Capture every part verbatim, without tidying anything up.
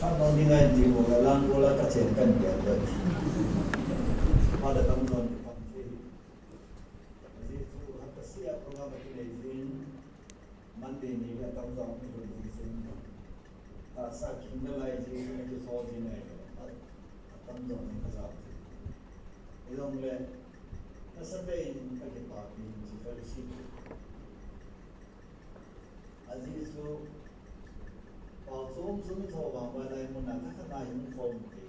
Nong ni ngai ti mo la lang ko la ka chen kan ya da. Pada tam non ki pam ti. Aji chu ha ka sia program ki nei jin. Monday ni ya tam jong ki ni jin. Ta sa kin da lai ji ni ki so ji nei. Tam jong ni ka sa. Ilong le. Ka sa pe in ka ki pa ki ni ji fellowship. Aji chu, pao chom chom i tho vang va lai mun a kha kha na hung khom ke.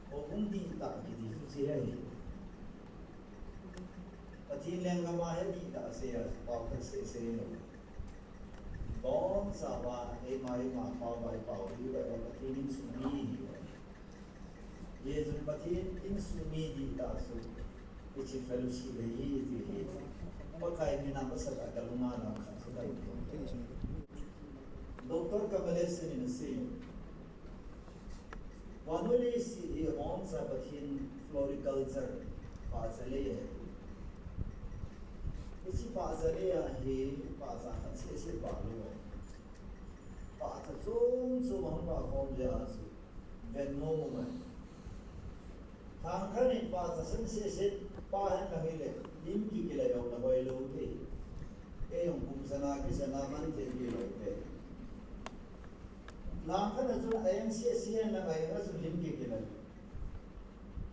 Ko hung dihtah kiti chu che ahi. Pathen lenggam a hi dihtah sei a, pao khat seh sei lo. Boncha va, eima eima pao vai pao hi va, Pathen in sum mi hi va. Hichun Pathen in sum mi dihtah chu, hiche fellowship hi, hi, hi, hi. Pakai mina masat a ka lunga na kha chu ka. Doctor Kamalesh in asei. Vannoi leiset hi aboncha Pathen floriculture, pahcha lei ahi. Hiche pahcha lei a hi, pahcha khat seh seh pah lou ahi. Pahcha chom chom ahung pah khom jeh a chu. Ven nom um ahi. Lhangkhat in pahcha sang seh seh pah hen lang hile, lim kikila jong la hoi lou te. Kei jong kum sang a kisan a man thei kei lou te. Lhangkhat a chun a eng seh seh hen lang a eng a chun lim kikila.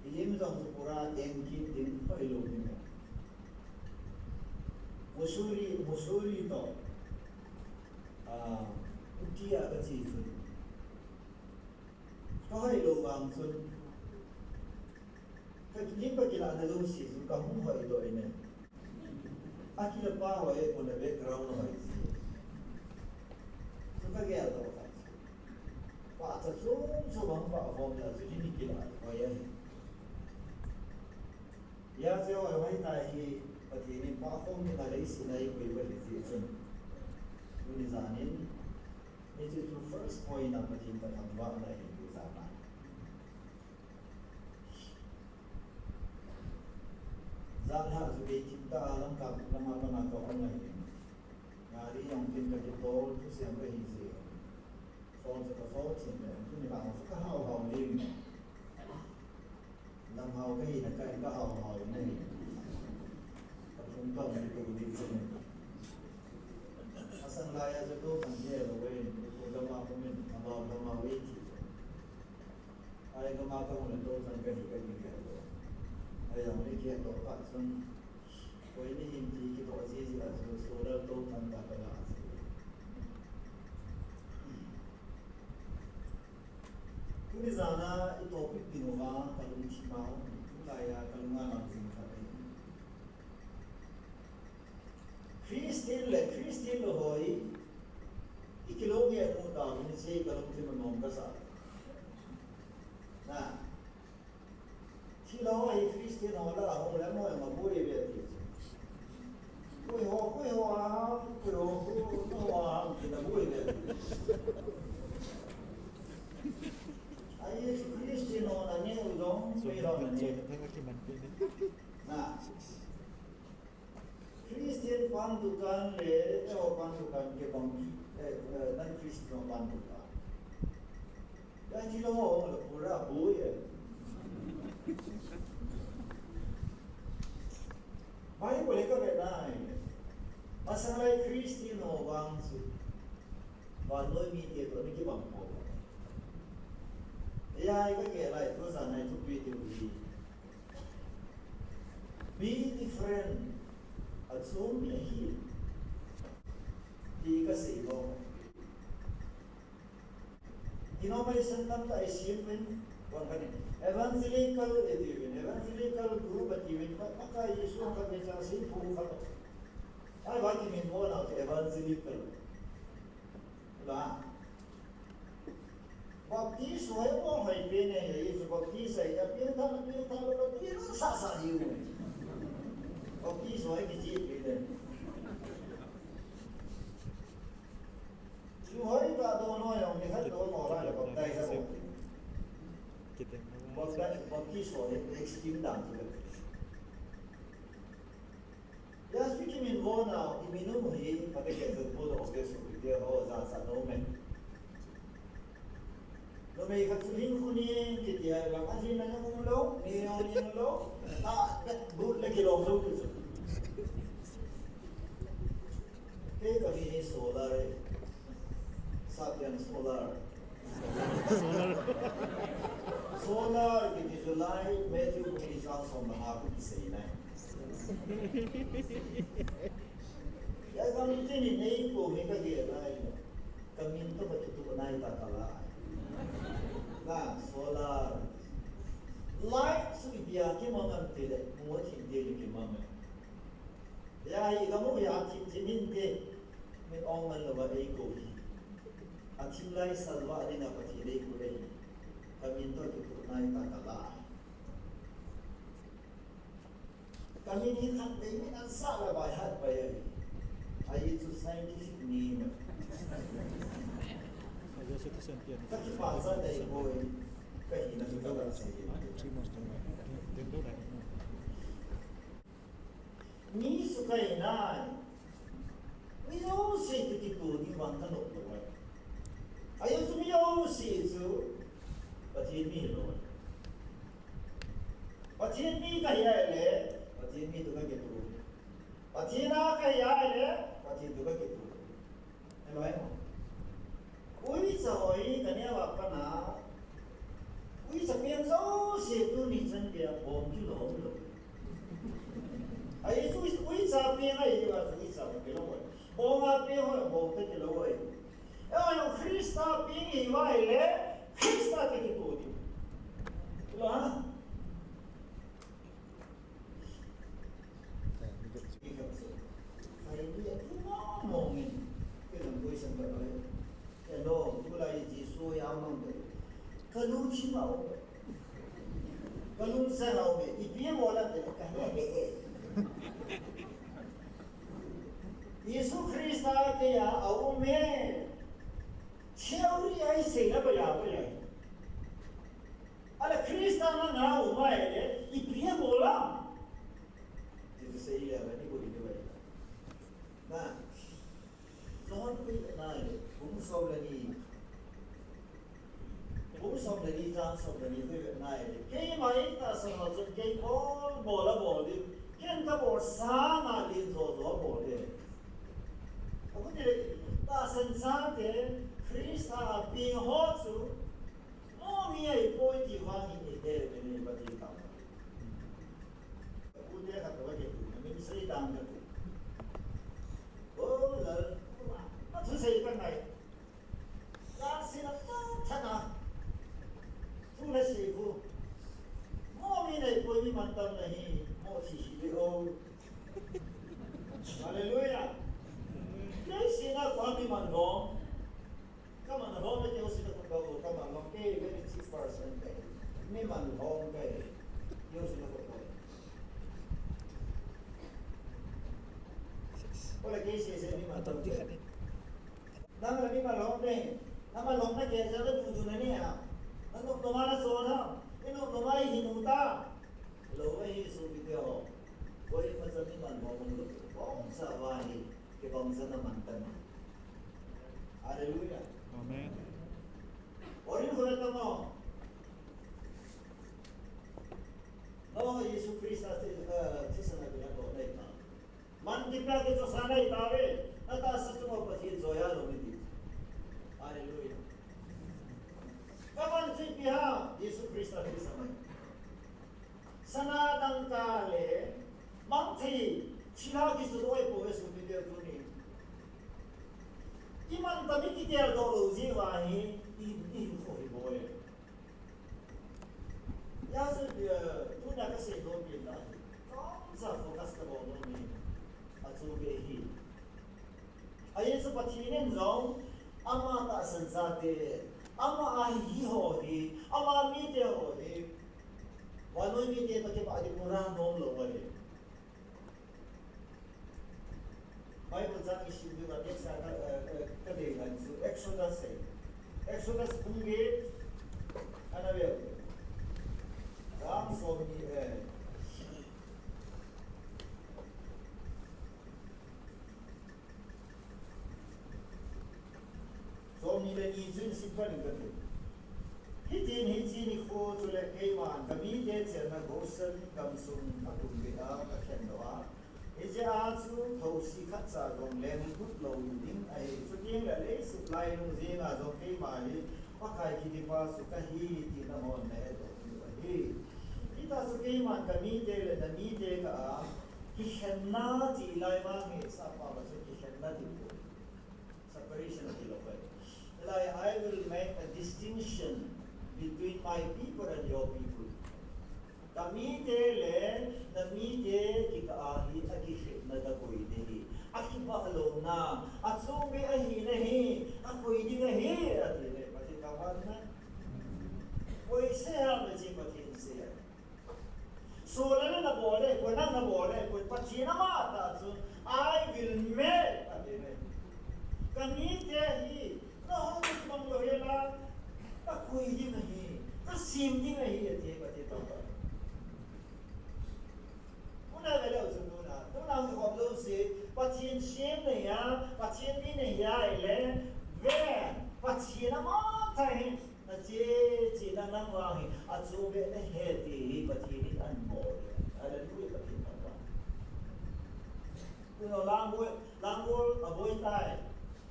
I lim jong chu pura eng kit ding hoi lou ding. Mussoorie, Mussoorie toh. Ah, Ooty a ka che chun. Ka hoi lou vang chun. Ka lim ka kila na jouse chu ka hung hoi doh in e. A kila pa hoi e, kon a background hoi ji. Chu ka gel doh kha. Pahcha chom chom ahung pah khom jeh a chu lim kila hoi ahi. Hijeh a hoi hoi ta hi Pathen in pah khom ding a leiset a eikoi uva ahi jeh chun. Tuni jan in, hiche chu first point a Pathen kathangvahna ahi tuni jan a. Jan lhah chu kei thim tah a Lamka, Lamka, Lamka ka hung ahi. Gari jong tin ka kitol, thusem ka hi jeh. Phone chu ka phone chin le, tuni vang chu ka hao hao lem. Lam hao ka hina ka, ka hao hao in ahi. Ka phung ka hung tu ding chu. Asang lai a chu tou thang je lou ve, tou gam a hung in, amau gam a ve ti. Ai gam a ka hung le tou thang ka hi ka hi ka lou. Ai jong le ki to pa chun. Koi ni hin ti kidoh jiji a chu solar tou thang ta ka la a chu. Tuni jan a i topic ding uva ka lungthim a um, tulai a ka lunga lam jing khat ahi. Christian le Christian lou ho hi, i kilou nge mu ta, hiche ka lungthim a nom ka sa. Na. Thilou hi Christian ho lah a hung le mo ma boi ve ti. Koi ho, koi ho a, koi ho, koi ho a, ti na boi ve. Ai Jesu Christian ho na ne u jong, koi ho na ne. Na. Christian pan dukan le, eiho pan dukan kibang, eh, eh, non Christian pan dukan. Kati lou ho, la pura boi e. Bible ka ve nai. Asanglai Christian ho vang chu. Vannoi mite toh ana kibang pou. Hijeh a ka gel lai, tu jan a i thupi diu hi. Be different. Achom mi ahi. Ti ka sei nom. Denomination tamtah i sem uvin, vang khat in. Evangelical i ti uvin, evangelical group i ti uvin, Pakai Jesu khat vei cha sei phu khat. Ahivang kiminvo nau chu evangelical. La. Baptist ho hi mo hoi pen e, Jesu Baptist hi, a pen tha, a pen tha, a pen sasa hi u. Baptist ho hi kichih pen e. Ju hoi ta don ho jong, nikhat don ho la le baptize ho. Baptize, Baptist ho hi extreme dan chu le. Hijeh a chu kiminvo nau, i min u hi, phatah a kei jat bu doh kei su kiti ho, jachat nom e. Mei khat chu lin khu ni, kiti a lang a lin a um lou, ni lou, ni lou, ta, but le kilom lou ti chu. Kei ka mi hi solar e. Sapian solar. Solar kiti chu lai, Matthew bung li chang som le nga khu kisei nai. Ya gam teni nei ko mi ka ge nai. Ka min toh ka kituh nai ta ka la. Na, solar. Light chu ipi a kimang em ti le, mu a thim ti le kimang em. Ya hi gam u ya thim thim in ti. Min ong man lou va ei ko hi. A thim lai salva ding a Pathen ei ko ei. Ka min toh kituh nai ta ka la. Ka min hi khat vei min an sah le vai hat pai ahi. Ahi chu scientific name. Ka kipah chat dei boi. Ka hina chu ka la sei. Mi chu ka hi nai. Mi jouse toh kituh ding vang ka nop lou ahi. Ahi chu mi jouse chu Pathen mi hilou ahi. Pathen mi ka hi a le, Pathen mi toh ka kituh. Pathen a ka hi a le, Pathen toh ka kituh. Hello, hello. Uicha hoi ka neo a pat na. Uicha peng jouse tuni chan gei a bong kilom lou. Ahi chu uicha peng ahi a chu uicha peng kilom lou. Bong a peng ho bong te kilom lou. Ahi Christa peng hi va le Christa te kituh ni. Hello, ha? Hallelujah. Hello, tulai Jesu ya mang de. Ka lung thim a um e. Ka lungset a um e. Ipi a bol a de ka he he e. Jesu Christa kei a a um e. Theory a i sei na ba ya ba ya. Ahile Christa na nga um a ahile, ipi a bol a? Ti tu sei le ba ni ko ni ba. Na. John koi na le, bung som le ni. Bung som le ni, chang som le ni koi na le. Keima tahsan ho chun kei bol, bol a bol ding. Ken ka bol sang a len jo jo bol ding. Abu ti le, tahsan chate, Christa a peng ho chu, Mo mi a i poi ti vang in i he ve ni ba ti ta. Pu te khat va ke tu, ministry dang ka tu. O la, a thu sei ka ngai. La si na ta tha na. Thu na sei ku. Mo mi na i poi mi man tam na hi, mo si si le o. Hallelujah. Kei si na kwa mi man dong. Ka man lhom le kei house na khut bou, ka man lhom kei very cheap person kei. Mi man lhom kei. Kei house na khut bou. Ole kei se se mi man lhom kei. Nang le mi man lhom kei. Nang man lhom na kei se le du du na ni a. Nang nop lhom a na so na. Nop lhom a hi nu ta. Lo hi su bi kei ho. Koi ma sa mi man lhom lo. Bong sa va hi. Kibang sa na man ta na. Hallelujah. Amen. Orin ko na tamo. No, Jesu Christa ti, eh, ti sa na pina ko na ita. Man di pa ke to sa na ita ve. Na ta sa tu mo pa ti jo ya lo mi di. Hallelujah. Ka man ti pi ha, Jesu Christa ti sa mai. Sana dangka le, mang thei, thilha kisu loi po ve sumite tuni. I man tam i kitel doh lou jeh uva hi, i, i hinkho hi boi. Hijeh chun, eh, tuna ka seidoh pen na hi. Chomcha focus ka bol nom hi. Achu ve hi. Ahi chu Pathen in jong, ama tahsan chate, ama a hi ho hi, ama mite ho hi, vannoi mite toh kibah ding pura nom lou ahi. Bible chang i sim diu a text a ka, eh, eh, ka dei ngai chu Exodus ahi. Exodus bung get, ana ve. Chang som ni, eh, Som ni le ni chun simple in ka ti. Keiman, kamite chenna Goshen gamsung atum beh a kakhen doh a. Hiche a chu thousi khatcha jong lenglut lou ding ahi. Chuteng le leiset lainung jenga jong keima hi Pakai kitipa chu kahi tina hon nahet doh diu ahi. Hitia chu keiman kamite le namite kah a kikhenna ti lai vang hi sapa ba chu kikhenna ti poi. Separation ti lou ahi. Like, I will make a distinction between my people and your people. Kamite le namite kikah a hi akikhenna ta koi ding ahi. Akibah louna, achom beh ahina hi, akoi ding ahi, ati le, Pathen kaban na. Koi sei ham le chi Pathen sei a. Soh le nabol le, koi nang nabol le, koi Pathen ama ta chu, I will make, ati le. Kamite hi, nahung kibang lou hela, kakoi ding ahi, kasem ding ahi, ati Pathen kaban. Tuna ve leu chun tuna, tuna hung khom lou se, Pathen sem nahi a, Pathen mi nahi a, ile, ve, Pathen ama ta hi, nache, che na nang vang hi, achom beh nahi ti hi, Pathen in ahin bol. Hallelujah, Pathen thangvah. Tuna lang boi, lang bol, aboi tai.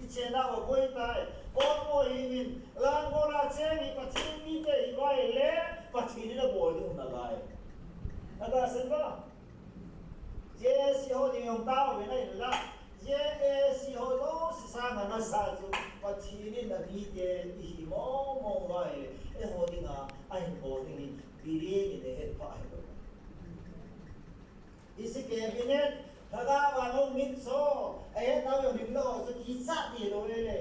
Ichenna aboi tai. Ot mo hi min, lang bol a cheng hi Pathen mite hi vai le, Pathen in abol ding nalai. Nata sen ba? J A C ho ding jong tao ve nai la. J A C ho jouse sanga nasa chu Pathen in amite ihi mong mong vai le. Eiho dinga, ahin bol ding hi, billion in ahet pha ahi lou. Hiche cabinet, lhagao vannoi mitcho, ahet nau jong himlou, chu kichat ti lou le le.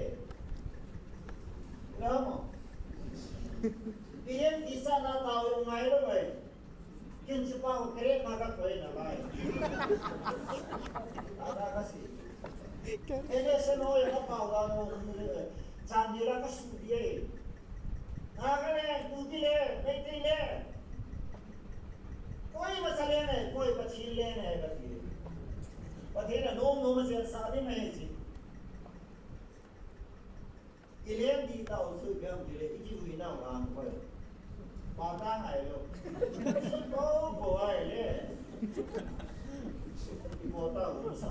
Lamo. Billion kichat na tao jong ngai lou ve. Kin chi pao kre na ka koi nalai. Ada kasi. Ene se no ya pao da no, chan ni la ka su di e. Nagaland, Kuki land, Meitei land. Koi masa land ahi, koi Pathen land ahi kati. Pathen in anom nom a chensah ding ahi ti. I land ding tao chu ipi ham tile, i kivui nau lang koi. Pa ta ngai lou. Ko ko ai le. I ko ta ko sa.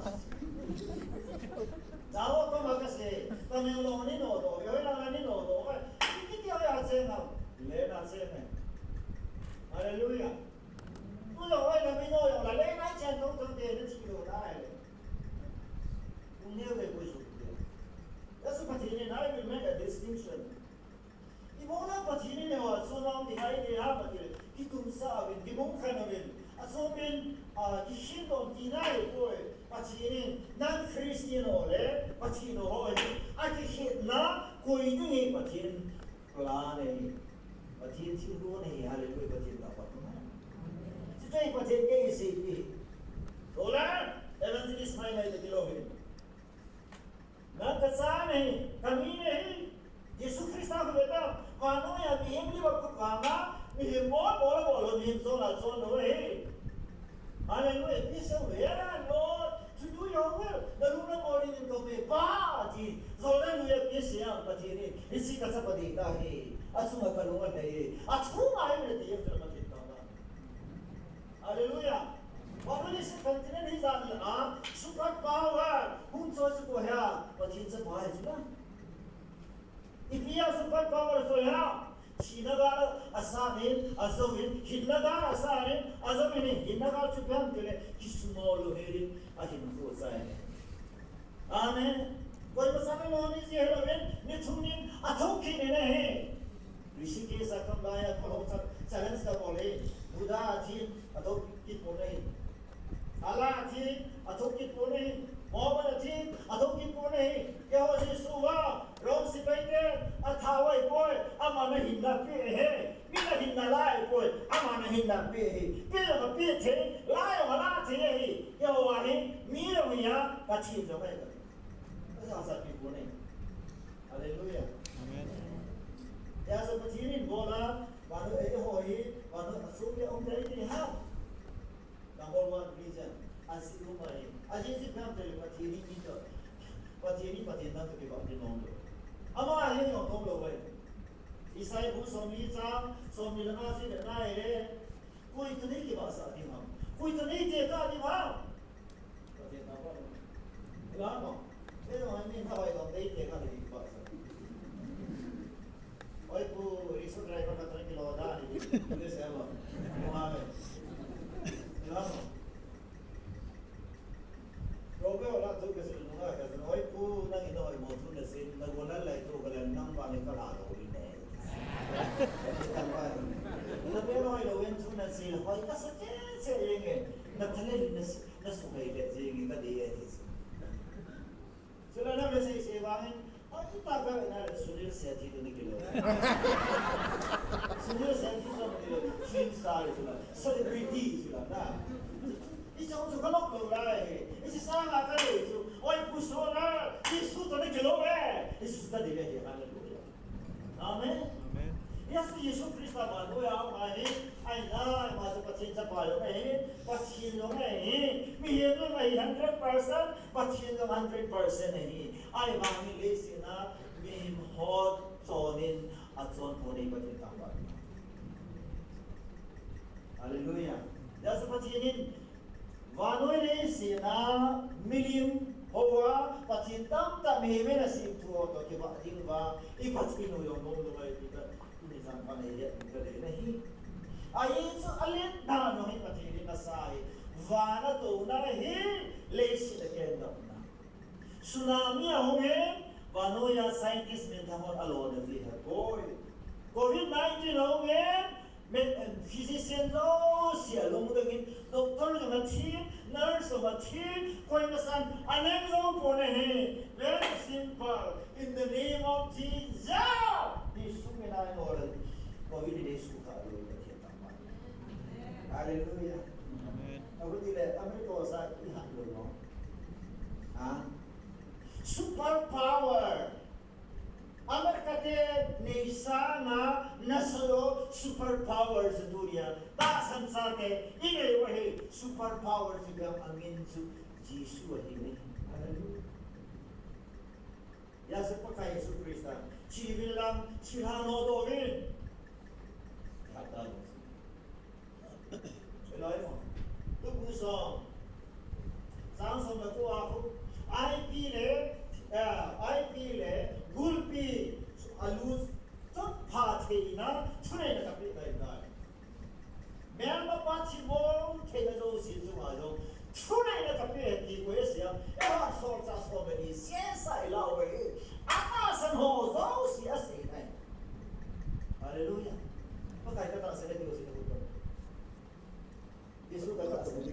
Jao ko ma ka se, Tamenglong ni no to, Hoilang ni no to, kiti kiti a che na, le na che ne. Hallelujah. Tu lo hoi na mi no yo la, le na che no to de, de chi lo na le. Kum ne le ko su de. That's what Pathen in, I will make a distinction. Ibol a Pathen in eiho a chun a um ding ahi ti ham atile, kitumsah uvin, kibung khen uvin, achom in, a, kikhen dom tina ahipoi. Pathen in, nang Christian ho le, Pathen ho hi, akikhenna, koi ding hi Pathen plan ahi. Pathen thilgon ahi, hallelujah, Pathen kapan. Chuche Pathen kei seipi. Tola, evangelist mai mai te kilo hi. Nang kacha nahi, kami nahi. Jesu Christa khu beta, vannoi a mihem li va khu vanga, mihem bol, bol, bol, mihem chon la chon lou ahi. Hallelujah, peace and well, Lord, to do your will. Na lung na bol in ko me pa ti. Zol na lu ya peace ya Pathen in. Isi ka sa pa di ta hi. Asunga ka lung a hi. Achunga hi le ti ya Pathen ta. Hallelujah. Bible is a continent, his an, ah, super power. Hun so su ko ya, Pathen sa pa hai sila. Ipi a super power so ya. Thina ga asanin, ajouvin, hinna ga asanin, ajouvin, hinna ga chu pam tele, kisumo lo herin, ahin ko sai. Amen. Koima sanga loni ji helo ven, ni thum nin, athou kit ne nahi. Rishikesh a kam laiya, ko ho cha-, challenge ta bol e. Buddha athin, athou kit pon nahi. Allah athin, athou kit pon nahi. Mohammed athin, athou kit pon nahi. Keiho Jesu va, Rome sepai te, atha vai poi, aman ahinna pe e. Min ahinna lai poi, aman ahinna pe hi. Pe jong ape thei, la jong ala thei hi. Keiho ahi, mi jong hi a, Pathen jong ahi. Ajah sa pi pon e. Hallelujah. Amen. Ajah sa Pathen in bol a, vannoi eiho hi, vannoi asung le um dei ti ha. Number one reason, asi lu mai. Ajeh chu ipi ham tile Pathen in mi to. Pathen in Pathen dang to kibang nom lou. Ama hi nom lou vai. Isaiah bung somli chang somli le nga chu i vet na ahile, koi toh nei kibahsah ding ham? Koi toh nei tekah ding ham? Pathen thangvah in. Ila mo. Kei jong hin nahoi lou, nei tekah le kibahsah. Oi pu, rickshaw driver khat toh kilou dan ahi. Ni se lo. Mo ha le. Ila mo. Proverb la chu ka sil nunga ka sil, "Oi pu, nang in na hoimo thu na sei, na gollhang lai thu ka lem, nang vang in ka la lou ding ahi." Na pu, na hoilou in thu na sei, hoi kasa cheh cheh jeng e, na talent na s-, na suhei le jeng e, ka dei e ti chu. Chule na message sei vang in, Oi, ipa ka na le Sunil Shetty toh na kilou. Sunil Shetty toh na kilou. Film star chu la. Celebrity chu la na. Hiche chu ka lop lou lai. Hiche sanga ka lei chu. Oi, pu Solar. Jesu toh na kilou e. Jesu toh na kilou e. Hallelujah. Amen. Amen. Jesu, Jesu Christa vannoi a um ahi. Ahinla, ama chu Pathen chapa jong ahi. Pathen jong ahi. Mihem jong ahi hundred percent. Pathen jong hundred percent ahi. Ahivangin leiset a mihem ho chonin achon pon ahi, Pathen thangvah. Hallelujah. Jesu Pathen in vannoi leiset a milim hoa Pathen tamtah mihem in asem thu ho toh kibah ding uva, i Pathen u jong nom lou ahi ti ka, tuni chan phat a i het ding ka dei ahi. Ahi chu alen dan jong hi Pathen in asa ahi. Van a touna hi leiset a kengdamna. Tsunami ahung in, vannoi a scientist minthang hon alona ji ahi poi. Covid nineteen ahung in, med-, physician jouse alungdong in, doctor jong athi, nurse jong athi, koima san aneng jong pon ahi. Very simple. In the name of Jesus. Jesu min a i ngol a, Covid hi Jesu kha lou, Pathen thangvah. Hallelujah. Amen. Abu ti le, America sa i hat lou no. Ha? Superpower. America te nei sanga nasa lou superpower chu tunia. Tahsan chate i nei u ahi, superpower chu gam amin chu Jesu ahi ne. Hallelujah. Hijeh a Pakai Jesu Christa, "Thi uvin lang, thilha nodoh uvin." Khat ta lo. Chulai mo. Luke bung som. Chang som le ko a khu. Ipi le, eh, ipi le, gulpi, alu, chotpha theina, thuneina kapeh nai. Melmapa thibol theina jouse chunga jong thuneina kapeh e ti koi asei a? Eiho solchah som le ni sesa ilah uve. Atahsan ho jouse asei nai. Hallelujah. Pakai katahsan e ti jouse na kut. Jesu katahsan e.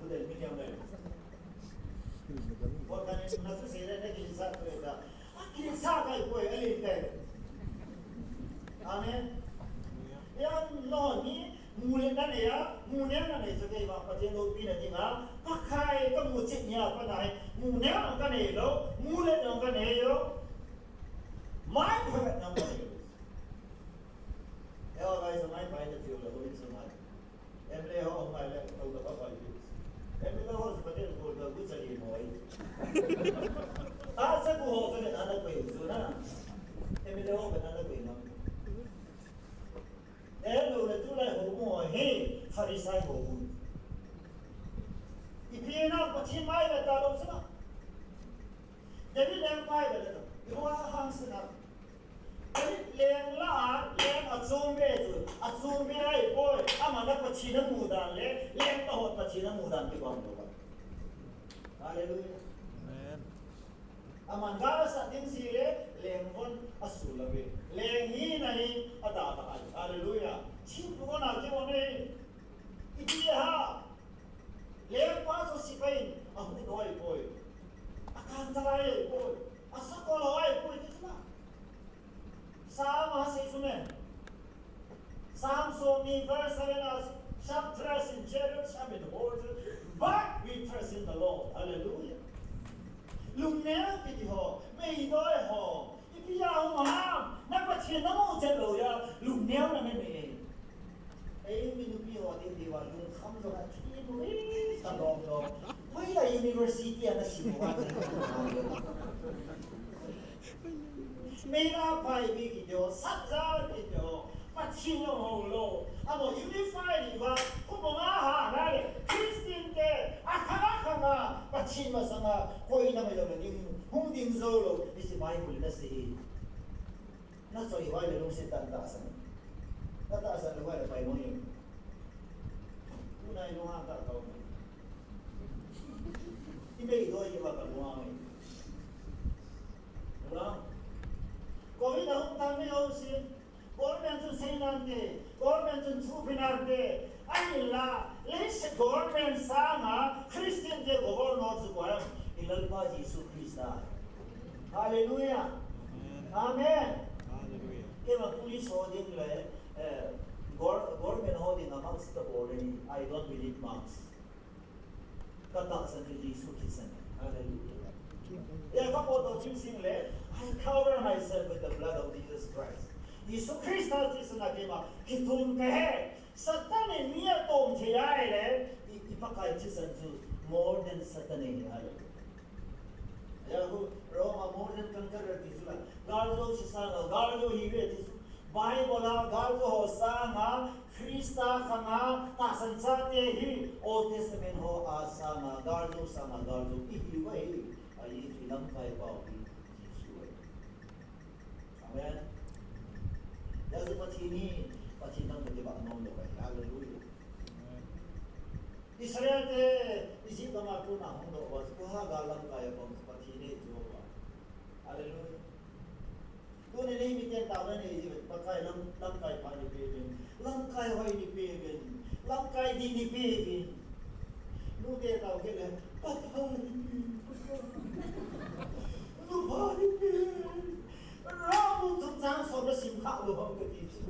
Kule mi niam nai. Pakai na thusei le na kinsah tu ta. Kinsah kai poi, alen kai. Amen. Hijeh a nangho ni mulet nanei a, muneo nanei chu kei vang Pathen loupina dinga, Pakai kamu chet nia pat a hi, muneo kanei lou, mulet kanei lou. Mai phabep kanei lou. Eiho guys, mai pai ta tiu la, ko in sa mai. M L A ho, mai le, ko ka pa pai. M L A ho, sa pa te, ko ka gu cha ni mo ai. A sa ku ho, sa ne, ana ko in, su na. M L A ho, ka ana ko in, no. Eh, lo le, tulai houbung ho, he, Pharisai houbung. Ipi na, Pathen mai le ta lou sa na. David leng mai le ta. Ipi ho a hang sa na. Leng lah a, leng achom be chu, achom be ahipoi, aman a Pathen amu dan le, leng tahot Pathen amu dan kibang lou. Hallelujah. Amen. Aman gal asat ding seh le, leng von asul lou ve. Leng hina hi adalha ahi. Hallelujah. Thempu kona kivon e. Ipi ham. Lengpa chu sepai in ahuhdoh ahipoi. Akangtalai ahipoi. Asakol ho ahipoi, ti chu na. Psalm a sei chu me. Psalm somni verse seven a, "Some trust in chariots, some in horses, but we trust in the Lord." Hallelujah. Lungneo kiti ho, meidoi ho, ipi a um ham, na Pathen namu chet lou a, lungneo na me me. Ei, mi nupi ho ding diu va, lungkham jong athi mu, ei, ka lom lom. Hoilai university a na sim uva. Meira pai bi kiti ho, satjal kiti ho, Pathen jong hou lou. Amaho unify diuva, khopum a ha na le, Christian te, akhang akhang a, Pathen masanga, koima mai lou na ding, hung ding jou lou, hiche Bible in asei. Na choi uva le lungset tah in tahsan. Na tahsan lou uva le pai mong in. Tunai lunghan tah tao. I mei doi uva ka lunghan. Ula. Covid a hung tan mi ho si. Government chun sei nante, government chun thupeh nante, ahinla, leiset government sanga Christian te governor chu koi ham, i Lalpa Jesu Christa. Hallelujah. Amen. Amen. Hallelujah. Keima police ho ding le, eh, gor-, government ho dinga mask kabol le, I don't believe mask. Ka tahsan chu Jesu Christa ahi. Hallelujah. Ya ka po to chim sing le, I cover myself with the blood of Jesus Christ. Jesu Christa thisan a keima kithum kahi. Satan in mi atom thei ahile, i, i Pakai thisan chu more than Satan ahi. Hallelujah. Ya hu, Roma more than conqueror ti chu la. Gal jouse sanga, gal jou ihiuve ti chu. Bible a gal jou ho sanga, Christa khanga, tahsan chate hi, Old Testament ho a sanga, gal jou sanga, gal jou ihiu ahi, ahi chu lamkai pau hi, Jesu ahi. Amen. Hijeh a chu Pathen hi, Pathen dang kati ba nom lou ahi. Hallelujah. Israel te, Egypt gam a kona hung doh uva, koi ham gal lamkai a pang, Pathen ahi Jehovah. Hallelujah. Tuni nei miten taona nei ji uve, Pakai lam, lamkai pha nei peuvin, lamkai hoi nei peuvin, lamkai dih nei peuvin. Nute tao kit le, Pakai, Pakai. Nupha nei peuvin. Rambung thum chang som le sim kha lou ham kati chu.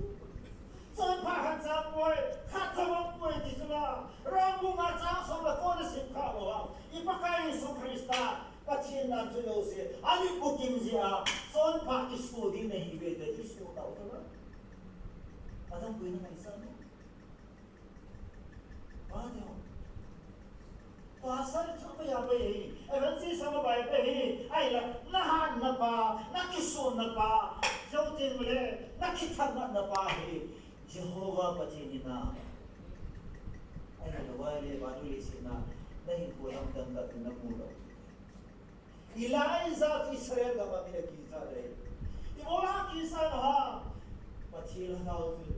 Chonpha khat chang poi, khat chang poi ti chu la. Rambung nga chang som le ko nasim kha lou ham. I Pakai Jesu Christa. Pathen dan chu jouse, ani bukim jeh a, chonpha kiso ding nahiuve ti kiso tao tao. Adang koi na ngaisang. Pa teo. Pastor chu pa ya pa hi, evangelist ama bai pa hi, ahinla, na hatna pa, na kisonna pa, jou teng le, na kithanna pa hi, Jehovah Pathen ahi na. Ahinla, vai le, vai le sina, na hinkho lam dang dang na mu lou. Elijah chu Israel gam a min akisah ding. Ibola akisah ham? Pathen lhagao chu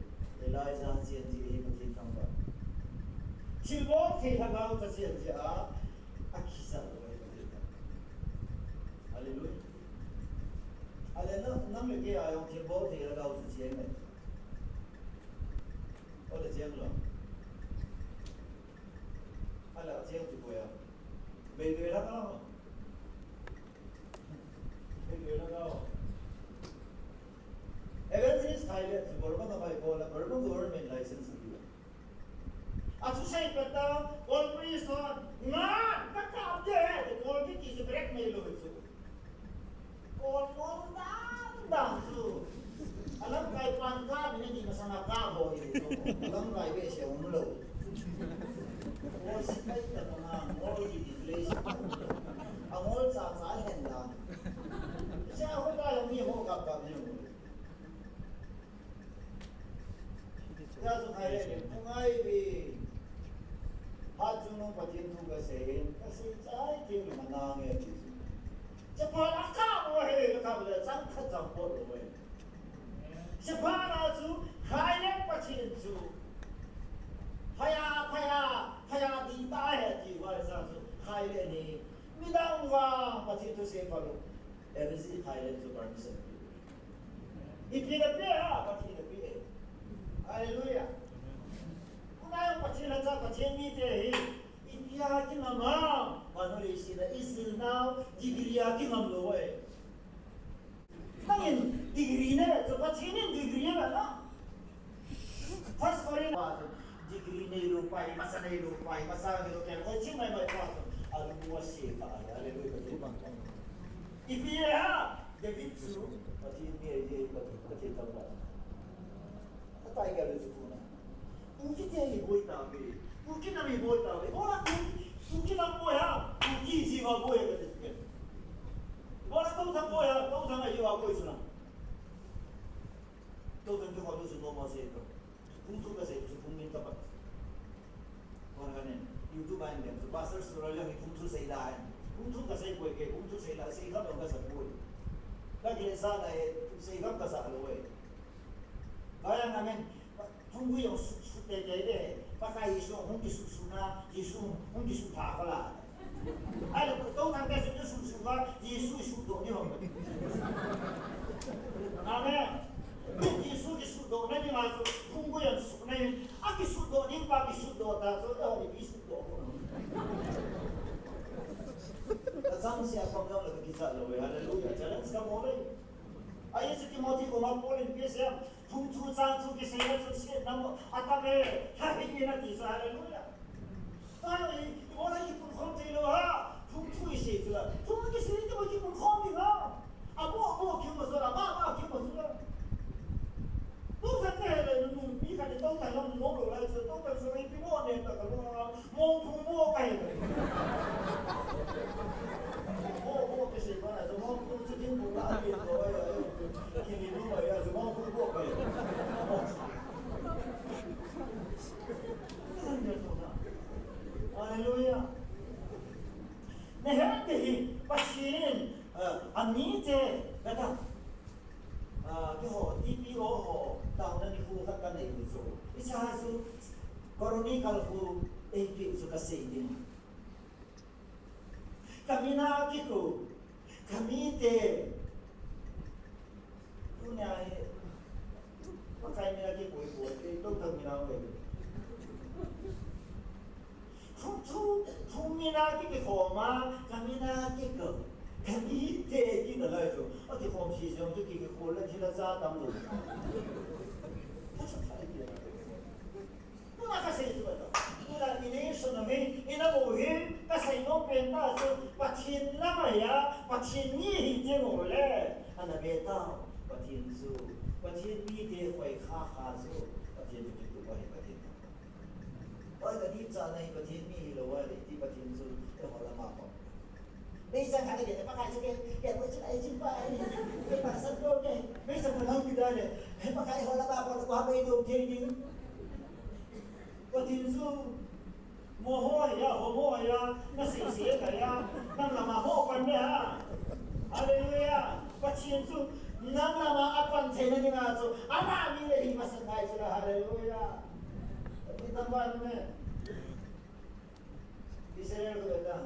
Elijah chang jeh ahi, Pathen thangvah. Thilbol thei lhagao chu chang jeh a, akisah lou ahi Pathen thangvah. Hallelujah. Ale na, nang le kei a jong thilbol thei lhagao chu chang ahi. Ole chang lou. Ala chang chu koi a. Bei bei lhagao. Evangelist Thailand chu Burma gam a ibol a, Burma government license ahi. Achu sei pet a, Kol police hon, nga, ka kap ding ahi, Kol kiti chu break nei lou chu. Kol, Kol dang dang chu. Alamkai pan kap in ani masang a kap ho hi chu. Alamkai behseh um lou. Kol sipai ta pa nga, Kol kiti place. Angol cha cha hen dang. Sia ho ta jong mi ho kap kap ni. Tia chu khai le, tu ngai bi. Hat chungnung Pathen thu kasei, kasei chai teng le mana nge ti. Chapang a kap u ahi, kap le chang khat jong pot lou ahi. Chapang a chu, khai le Pathen chu. Phaya, phaya, phaya ding tah ahi ti uva sa chu, khai le ni. Midang vang Pathen thusei phalou. Every khai le chu permission. Ipi na pe a, Pathen na pe. Hallelujah. Kunai Pathen na cha Pathen mite hi. Ipi a kingam a, manu le si na isil nau, degree a kingam lou ahi. Nangin degree nei, chu Pathen in degree nei na. First Corinth pa chu, degree neilou pa, masa neilou pa, masa neilou pa, koi ching mai mai pa chu, alu mua se pa, hallelujah, Pathen. Ipi ham, David chu, Pathen mi ahi, Pathen, Pathen thangvah. Atai kei le chu tuna. Kuki te hi boi tauve. Kuki nam hi boi tauve. Bola Kuki, Kuki nam boi ham. Kuki jing a boi kati chu. Bola Touthang boi ham. Touthang ahi a boi chu na. Kho tu su no mo se to. Phung thu kasei chu phung min kapat. Kon kanen YouTube a in dem chu Pastor Suraj jong hi phung thu sei la in. Phung thu kasei poi kei, phung thu sei la, sei kham jong kasa poi. Kagilsa la e, sei kham kasa lou e. Kaya namen, phung gui jong su, su te te de. Pakai Jesu hung kisu su na, Jesu hung kisu pha pha la. Ahileh, tou thang te su, su, su va, Jesu sudoh ni hong. Amen. Jesu kisudoh na ni ma chu, phung gui jong su na ni, akisudoh ni pa kisudoh ta chu, eh, ni kisudoh ko. Kachang sia pang jong le kisa lou, hallelujah. Challenge ka mo le. Ahi chu Timothy koma Paul in pe sia, phung thu chang thu kisei na chu se na mo, atame, ha hi ni na ti chu, hallelujah. Tah hi, ibola kipunkhom thei lou ham, phung thu isei chu la. Phung kisei chu kipunkhom ding ham. Abo, abo kimu chu la, aba, aba kimu chu la. Tou thang ne le, nu, mi khat tou thang lam nom lou lai chu, tou thang chu ipi mo ne ta ka lou, mo phung mo kai. Mo, mo kisei ba na, mo phung chu ding mo la, ai, ai, ai. Kini nu ai, ai, mo phung mo kai. Hallelujah. Nahet ding hi, Pathen in, ah, amite, kata, ah, keiho, T P O ho, taona nikho khat kanei u chu. Hiche chu, Chronicle khu, eipeh chu kasei ding. Kamin a kikou, kamite. Tunia hi, Pakai min a kikou, kou, tou thang min a kou. Thu, thu, thu min a ki, kikhom a, kamin a kikou. Kamite kiti lai chu. Akikhom sese jong chu ki, kikou le thil a cha tam lou. Tuna kasei chu ahi. Tuna i nation a hi, ina bou hi, kasei nom pen ta chu, Pathen lam a hi a, Pathen mi hi ti mo le, ana be ta, Pathen chu, Pathen mite khoi kha kha chu, Pathen chu kitup ahi, Pathen. Oi, ka dipchatna hi Pathen mi hilou ahi, ti Pathen chu, eiho lam a pa. Meichang khat le, Pakai chu ke, ke mo chu ai chin pa ai. Ke pa san ko ke. Meichang pa lang kita le. Pakai ho la ba ko ko ha bei do thei ding. Pathen chu mo ho ya, ho mo ya, na sei sei ka ya, nang lam a ho pan ne ha. Hallelujah. Pathen chu nang lam a apan thei na ding a chu. Ama mi le hi masang ngai chu la, hallelujah. Pathen thangvah in um e. Israel khu veta.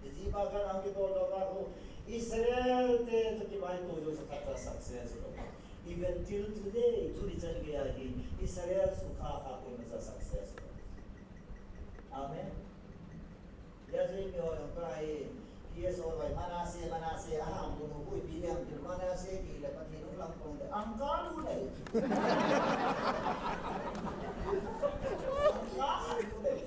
Iji pa kan ang kitol doh na khu. Israel te chu kibai to jo sa khat a success lo. Even till today, tuni chan gei a hi Israel sukha kha koima cha success lo. Amen. Hijeh a chu mi ho jong kai. P S O vai Manasseh, Manasseh, aham bunu hui P M til Manasseh kile Pathen u lang kong de. Ang ka lu nei. Ang ka lu nei.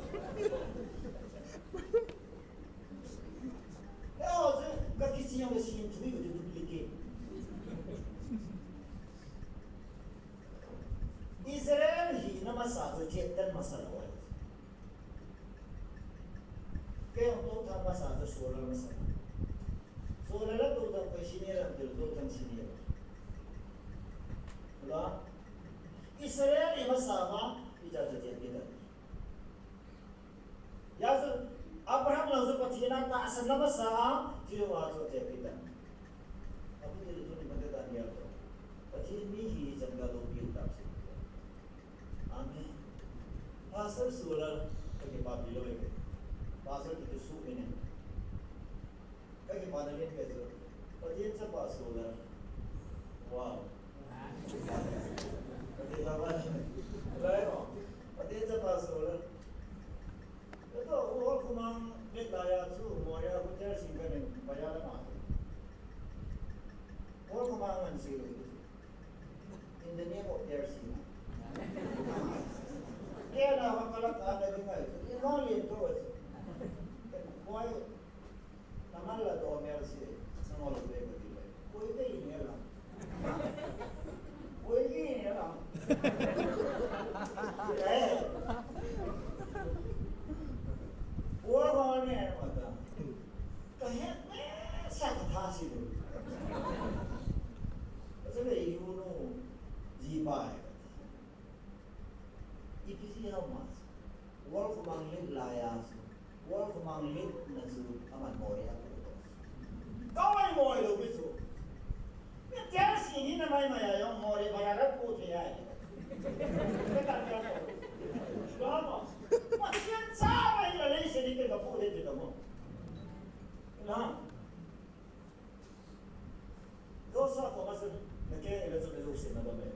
Leo chu, ka kichi jong le sin thui u duplicate. Israel hina masa chu Satan masa lo. Kei jong tou thang masa chu Saul masa. Saul la tou thang koi senior am tou thang senior. La. Israel hi masa ma, ija ja ja kita. Hijeh chun Abraham lang chu Pathen a tahsan la masa a, chu jong a chu ja kita. Apu ti lu tu ni mate Daniel to. Pathen mi hi chan ga lo pi u tah si. Amen. Pastor Saul, ka kipapi lou e. Pastor kiti su mene. Ka kipana lien pe chu. Pathen chapa Saul. Wow. Pathen chapa. Lai mo. Pathen chapa Saul. Ito, u hol khumang bet lai a chu, Moria hotel sing ka nen, baya la ma. Hol khumang ngan si. In the name of mercy. Kei na hong kala ka na ding ai. I no lien to. Boy, na man la do mercy. Pai. Ipi jeh ham? World khomang lit laiya chu. World khomang litna chu aman Moreh a pu. Kawai moi lou pi chu. Ni tel si ni na mai mai a jong Moreh Bararat pu thei ai. Ka ta tel ko. Lo mo. Pathen cha mai la lei se ni ke ka pu de de mo. Na. Joshua koma chun, na ke ele chun na Joshua na dam e.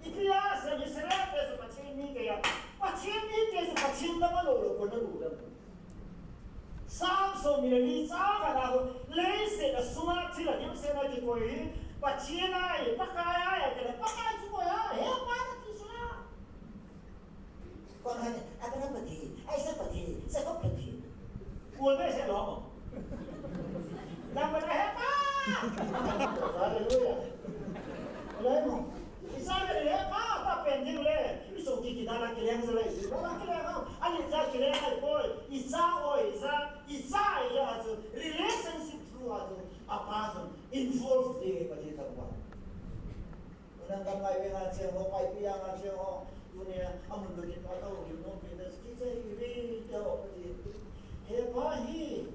Ipi a, Israel te chu Pathen mite a, Pathen mite chu Pathen dam a lo lo, koi na lo dam. Psalm som ni le li chang khat a, leiset a sunga thil a dimset a kikoi hi, Pathen ahi, Pakai ahi, a kile Pakai chu koi a, he pa na ti chu a. Kon han, Abraham Pathen, Isaac Pathen, Jacob Pathen. Koi be se lo. Nang mana he pa. Hallelujah. Lo mo. Isaac he pa, pa pen ding le. Iso ki ki dala ki leng le. Dala ki leng. Ani ja ki leng ai koi. Isaac o Isaac, Isaac ya asu. Relationship through asu. Apa asu. Involved de Pathen ta ba. Nang kam ngai ve nga che ho, pai pi ya nga che ho. Tunia, amun do kin pa to, kin no pi das ki che hi ve to, Pathen. He pa hi.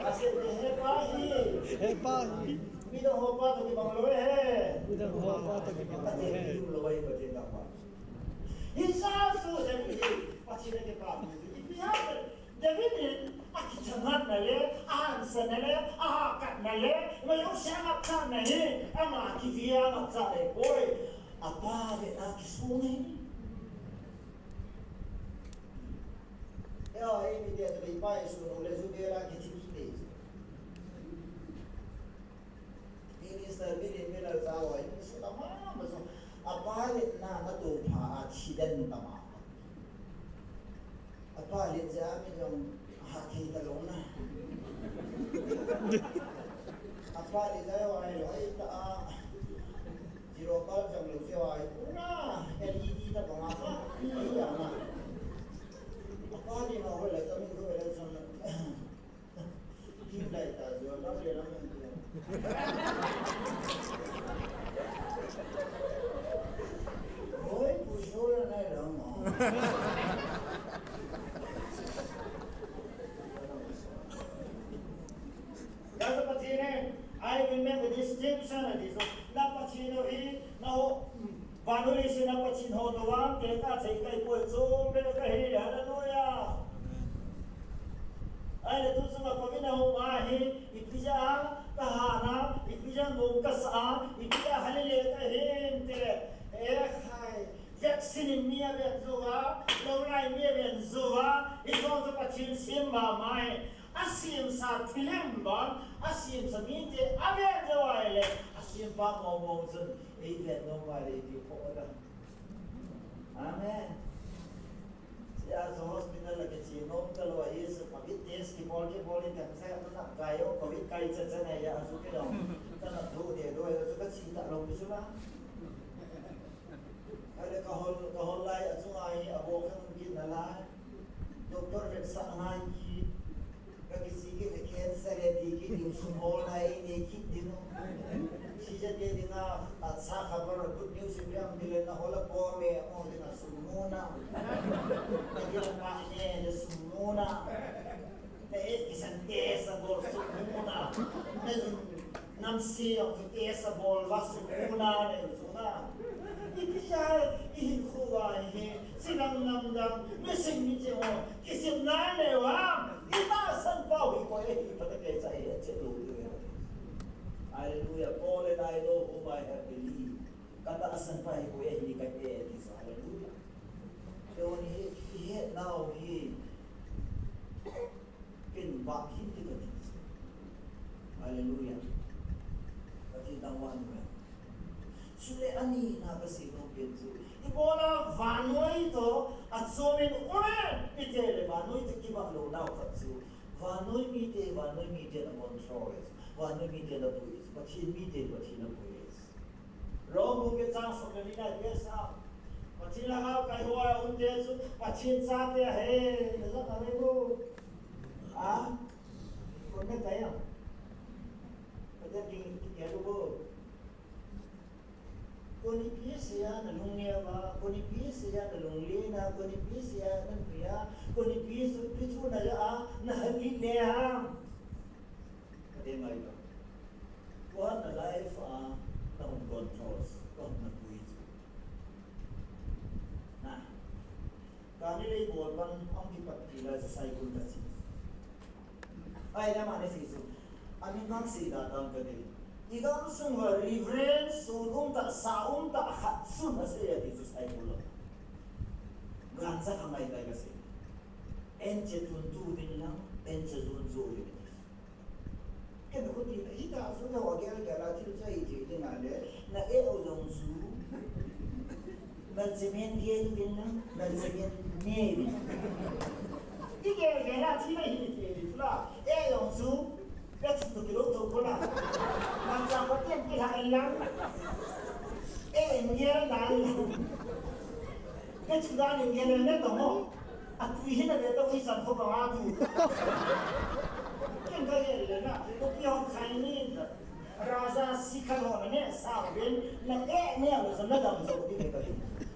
Ase de he pa hi. He pa hi. Mi do ho pa to ki bang lo he. Mi do ho pa to ki bang lo he. Pathen ki lo vai Pathen ta pa. Hi sa su se hi. Pathen ke pa. Ipi ha. David in akithangatna le, ahansatna le, ahahkatna le, ima jong se angapchatna hi, ama kivia angapchat le, oi, apa vetna kisong hi. Eo, ei, mi te, tu le pa, isu, no, le, su, de, la, ki, ti, ki, de. Minister Billy Miller cha ho hi, mi sut ama, ama sut. Apa letna na toh pha a thi den tama. Apa let jeh a mi jong ha thei ta lou na. Apa let jeh a ho hi loi ta a. Zero bulb jong lou jeh a ho hi. Pura L E D ta bang a pa. Hi ya na. Apa ni ma ho le ta mi ho le ta na. Kin lai ta jo, lam le lam le. Oi, pu jo la nai lam mo. Doctor Pathen ne, I will make a distinction, ati chu. Na Pathen u hi, na ho, Vannoi leiset a Pathen ho tou a, kei ka thei kai poi chu, be ka hi, hallelujah. Ahile tu chunga Covid a hung a hi, ipi jeh a ka hana, ipi jeh a ngong ka sa a, ipi jeh a halile ka hi, inte le, e khai, vaccine in mi aven jou a, lou lai mi aven jou a, i jong chu Pathen sem mama hi. Asemsa thilem bang, asemsa mite aven jou ahile, asempa mong mong chun, eiven nom uva le ipi phoh a. Amen. Sia chu hospital a kiche nom talou ahi, chu Covid test kibol kibol in kan sa na kai o, Covid kai cha cha na ya, chu kidong. Kana thu de do, chu kache talou pi chu la. Ahile kahol, kahol lai a chunga hi, abo khan kit nalai. Doctor vetsah ngai kit. Ka kiche kit le cancer e ti kit ding, sum holna einei kit ding u. Sijate dinga, a, sa khabar good news ipi ham tile na hol a pom e, mo dinga sum muna. Na kila pa ne le sum muna. Na e kisan test abol sum muna. Na jun Namse jong chu test abol uva sum muna nei u chu na. Ipi jeh a i hinkho uva hi, chidang namdang, misim miching ho, kisem nai nei uvam, i tahsan pau hi koi ahi, pata kei cha hi, ache lou diu. Hallelujah. Paul and I know whom I have believed. Ka tahsan pa hi koi ahi, ka he, ti chu. Hallelujah. Kei hi, i hetnau hi. Ken vah kit ti kati. Hallelujah. Kati tangwan uve. Chule ani na kasei nom pen chu. Ibola vannoi toh achomin uve. Ite le vannoi toh kivah lou nau khat chu. Vannoi mite, vannoi mite na control e. Vannoi mite na pui e. Pathen mite, Pathen na pui e. Rom bung get chang som le li na i vet sa. Pathen lhagao kai ho a um te chu Pathen chate ahi. Na jat na ve ko. A? Kon na kai a. Pathen king, king ya lu ko. Konipi seiya nalung neo a, konipi seiya nalung len a, konipi seiya nanui a, konipi seiya thu naja a, nahalit le ham. Kati ngai ba. Koi na life a, nahung control, koi napui chu. Na. Kani lei bol pan, ang kipat kila sa cycle kasi. Ai, na mane si su. Amin bang si datang ka de. Igam sung ha reverence, sun um ta, sa um ta, khat sun ase ya di su sai kulo. Gan sa kamai tai kasi. En che tun tu vin lang, en che zun zu vin. Ken ko ti, hita su na wa gel gel a thil cha i ti ti na le, na e o zong su. Nalchimin gel vin na, nalchimin ne vin. I gel gel a thi na hi ti ti la, e yong su, ka chu tu kilo to ko la. Nalcha ko tian ti ha lang. E in gel na lang. Ka chu da ni gel ne to mo. A tu hi na le to i san ko ba tu. Ken ka gel le na, ko pi ho khai ni. Raja sikha lo na ne sa ben na e ne lo sa na dam so di ne ka.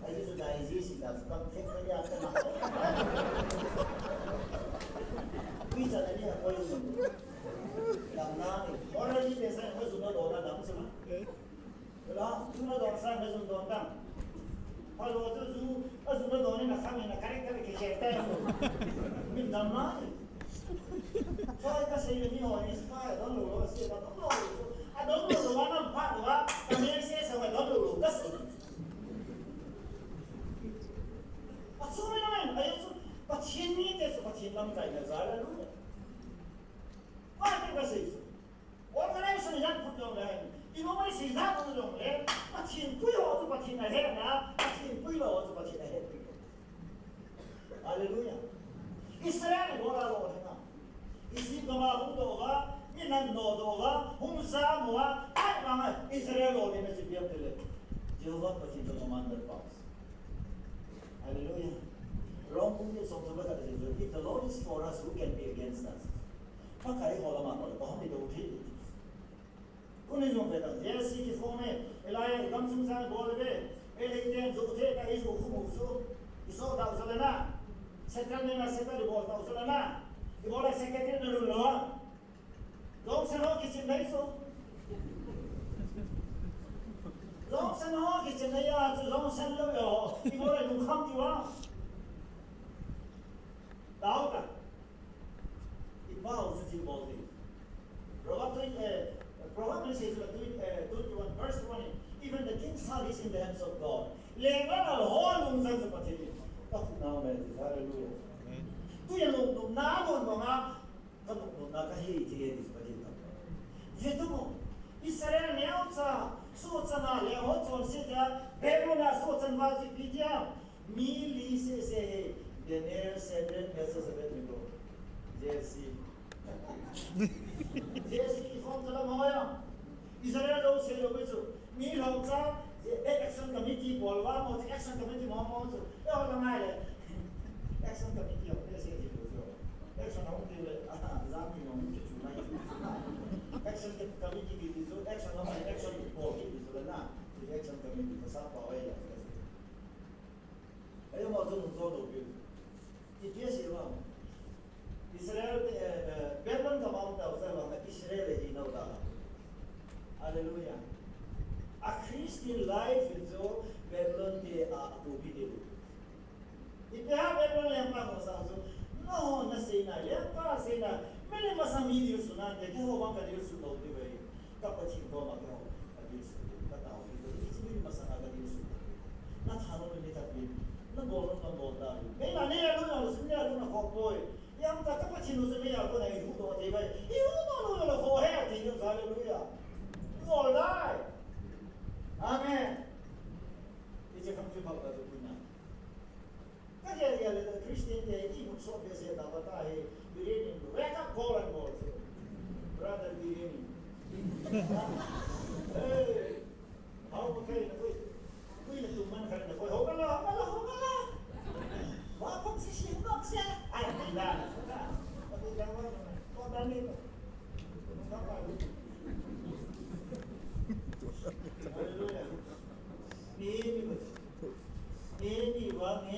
Ai su dai ji si da su kam fek ka ya ka na. Ui sa na ne ko yu. Dam na ni. Ora ni de sa ko su na lo na dam su na. La, tu na dam sa na su don dam. Hello, chu chu, a chu na don ni na khang ni na character ki character. Min dam na. Choi ka sei ni ho inspire don lo lo se ka don lo. A don lo lo wa na pa lo wa. Ka ni se sa wa don lo lo ka sei. A chu ni na men, a chu Pathen ni te chu Pathen lamkai na za la lu. Wa te ka sei chu. Organization hi jan phut jong le, i mo mai si jan phut jong le, Pathen pui ho chu Pathen ahe na, Pathen pui lo ho chu Pathen ahe. Hallelujah. Israel bol a lo na. Egypt gam a hung doh uva, mi nan nodoh uva, hung jam uva, ai manga Israel lolhinna chu ipi ham itile, Jehovah Pathen chu commander pa. Hallelujah. Rom bung get som thum le khat a chu, "If the Lord is for us, who can be against us?" Pakai ho lama koi, koi hung kido thei. Tuni jong ve ta, J C kiform e, hilai gam chungchang bol ve, e lei ten jo the ta, i jo khu mu chu, i so dau chu le na, secretary na secretary bol dau chu le na, i bol a secretary na lun lo. Jongsan ho kichin nai chu. Jongsan ho kichin nai a chu, jongsan lou ho, i bol a lungkham tiu a. Dau ta. I pau chu thil bol ding. Proverb twenty, eh, Proverb twenty-six, twenty, eh, twenty-one, verse twenty. Even the king's heart is in the hands of God. Leng lal ho lungchang chu Pathen in. Ka khu nau mai, hallelujah. Amen. Tu ya lung, lung na lung banga, ka lung, lung na ka hi ti ya di Pathen ta. Ve tu mo. Israel neocha, sochang a le ho chonse ta, Babylon a sochang va ji pi tia. Mi li sese hi, Daniel, Shadrach, Meshach, Abednego. J C. J C kiform tala mo ya. Israel lo se lo bisu. Mi lo cha, eh, action committee bol va mo, action committee mo mo chu. Yo la ngai le. Action committee of J C ti lo chu. Action hung ti le, ah, jam ni mo mi chu mai chu. Action committee ti chu, action hung mai, action bol ti chu na. Chu action committee ka sa pa wai ya. Ayo mo chu nung cho lo pi. Ipi asei vang. Israel te, eh, eh, Babylon ka vang tau sa vang Israel hi nau ta. Hallelujah. A Christian life in chu Babylon te a, a copy te lu. Ipi ha Babylon lengpa mo sa chu. No, na sei na, lengpa sei na. Mele masa mi dil suna te, keiho vang ka dil su lo te ve. Ka Pathen koma keiho, ka dil su, ka tao hi, ka dil su, masanga ka dil su. Na thanom le ni ta pi, na bol nom ka bol ta pi. Nei la nei a lu na, su nei a lu na kho poi. Yang ta ka Pathen lu su nei a ko na i hu to te bai. I hu to lu na kho he, te ni, hallelujah. Bol dai. Amen. I che kham chu bak ta tu na. Ka gel gel le Christian te i mut so behseh ta pa ta hi, Birenin, wake up call and call. Brother Birenin. Hey, hao pa kai na koi. Kui na tu man kai na koi. Ho ka la, ho ka la, ho ka la. Wa pang si si nok se. Ai, ai la. Ko da ni. Ko da ni.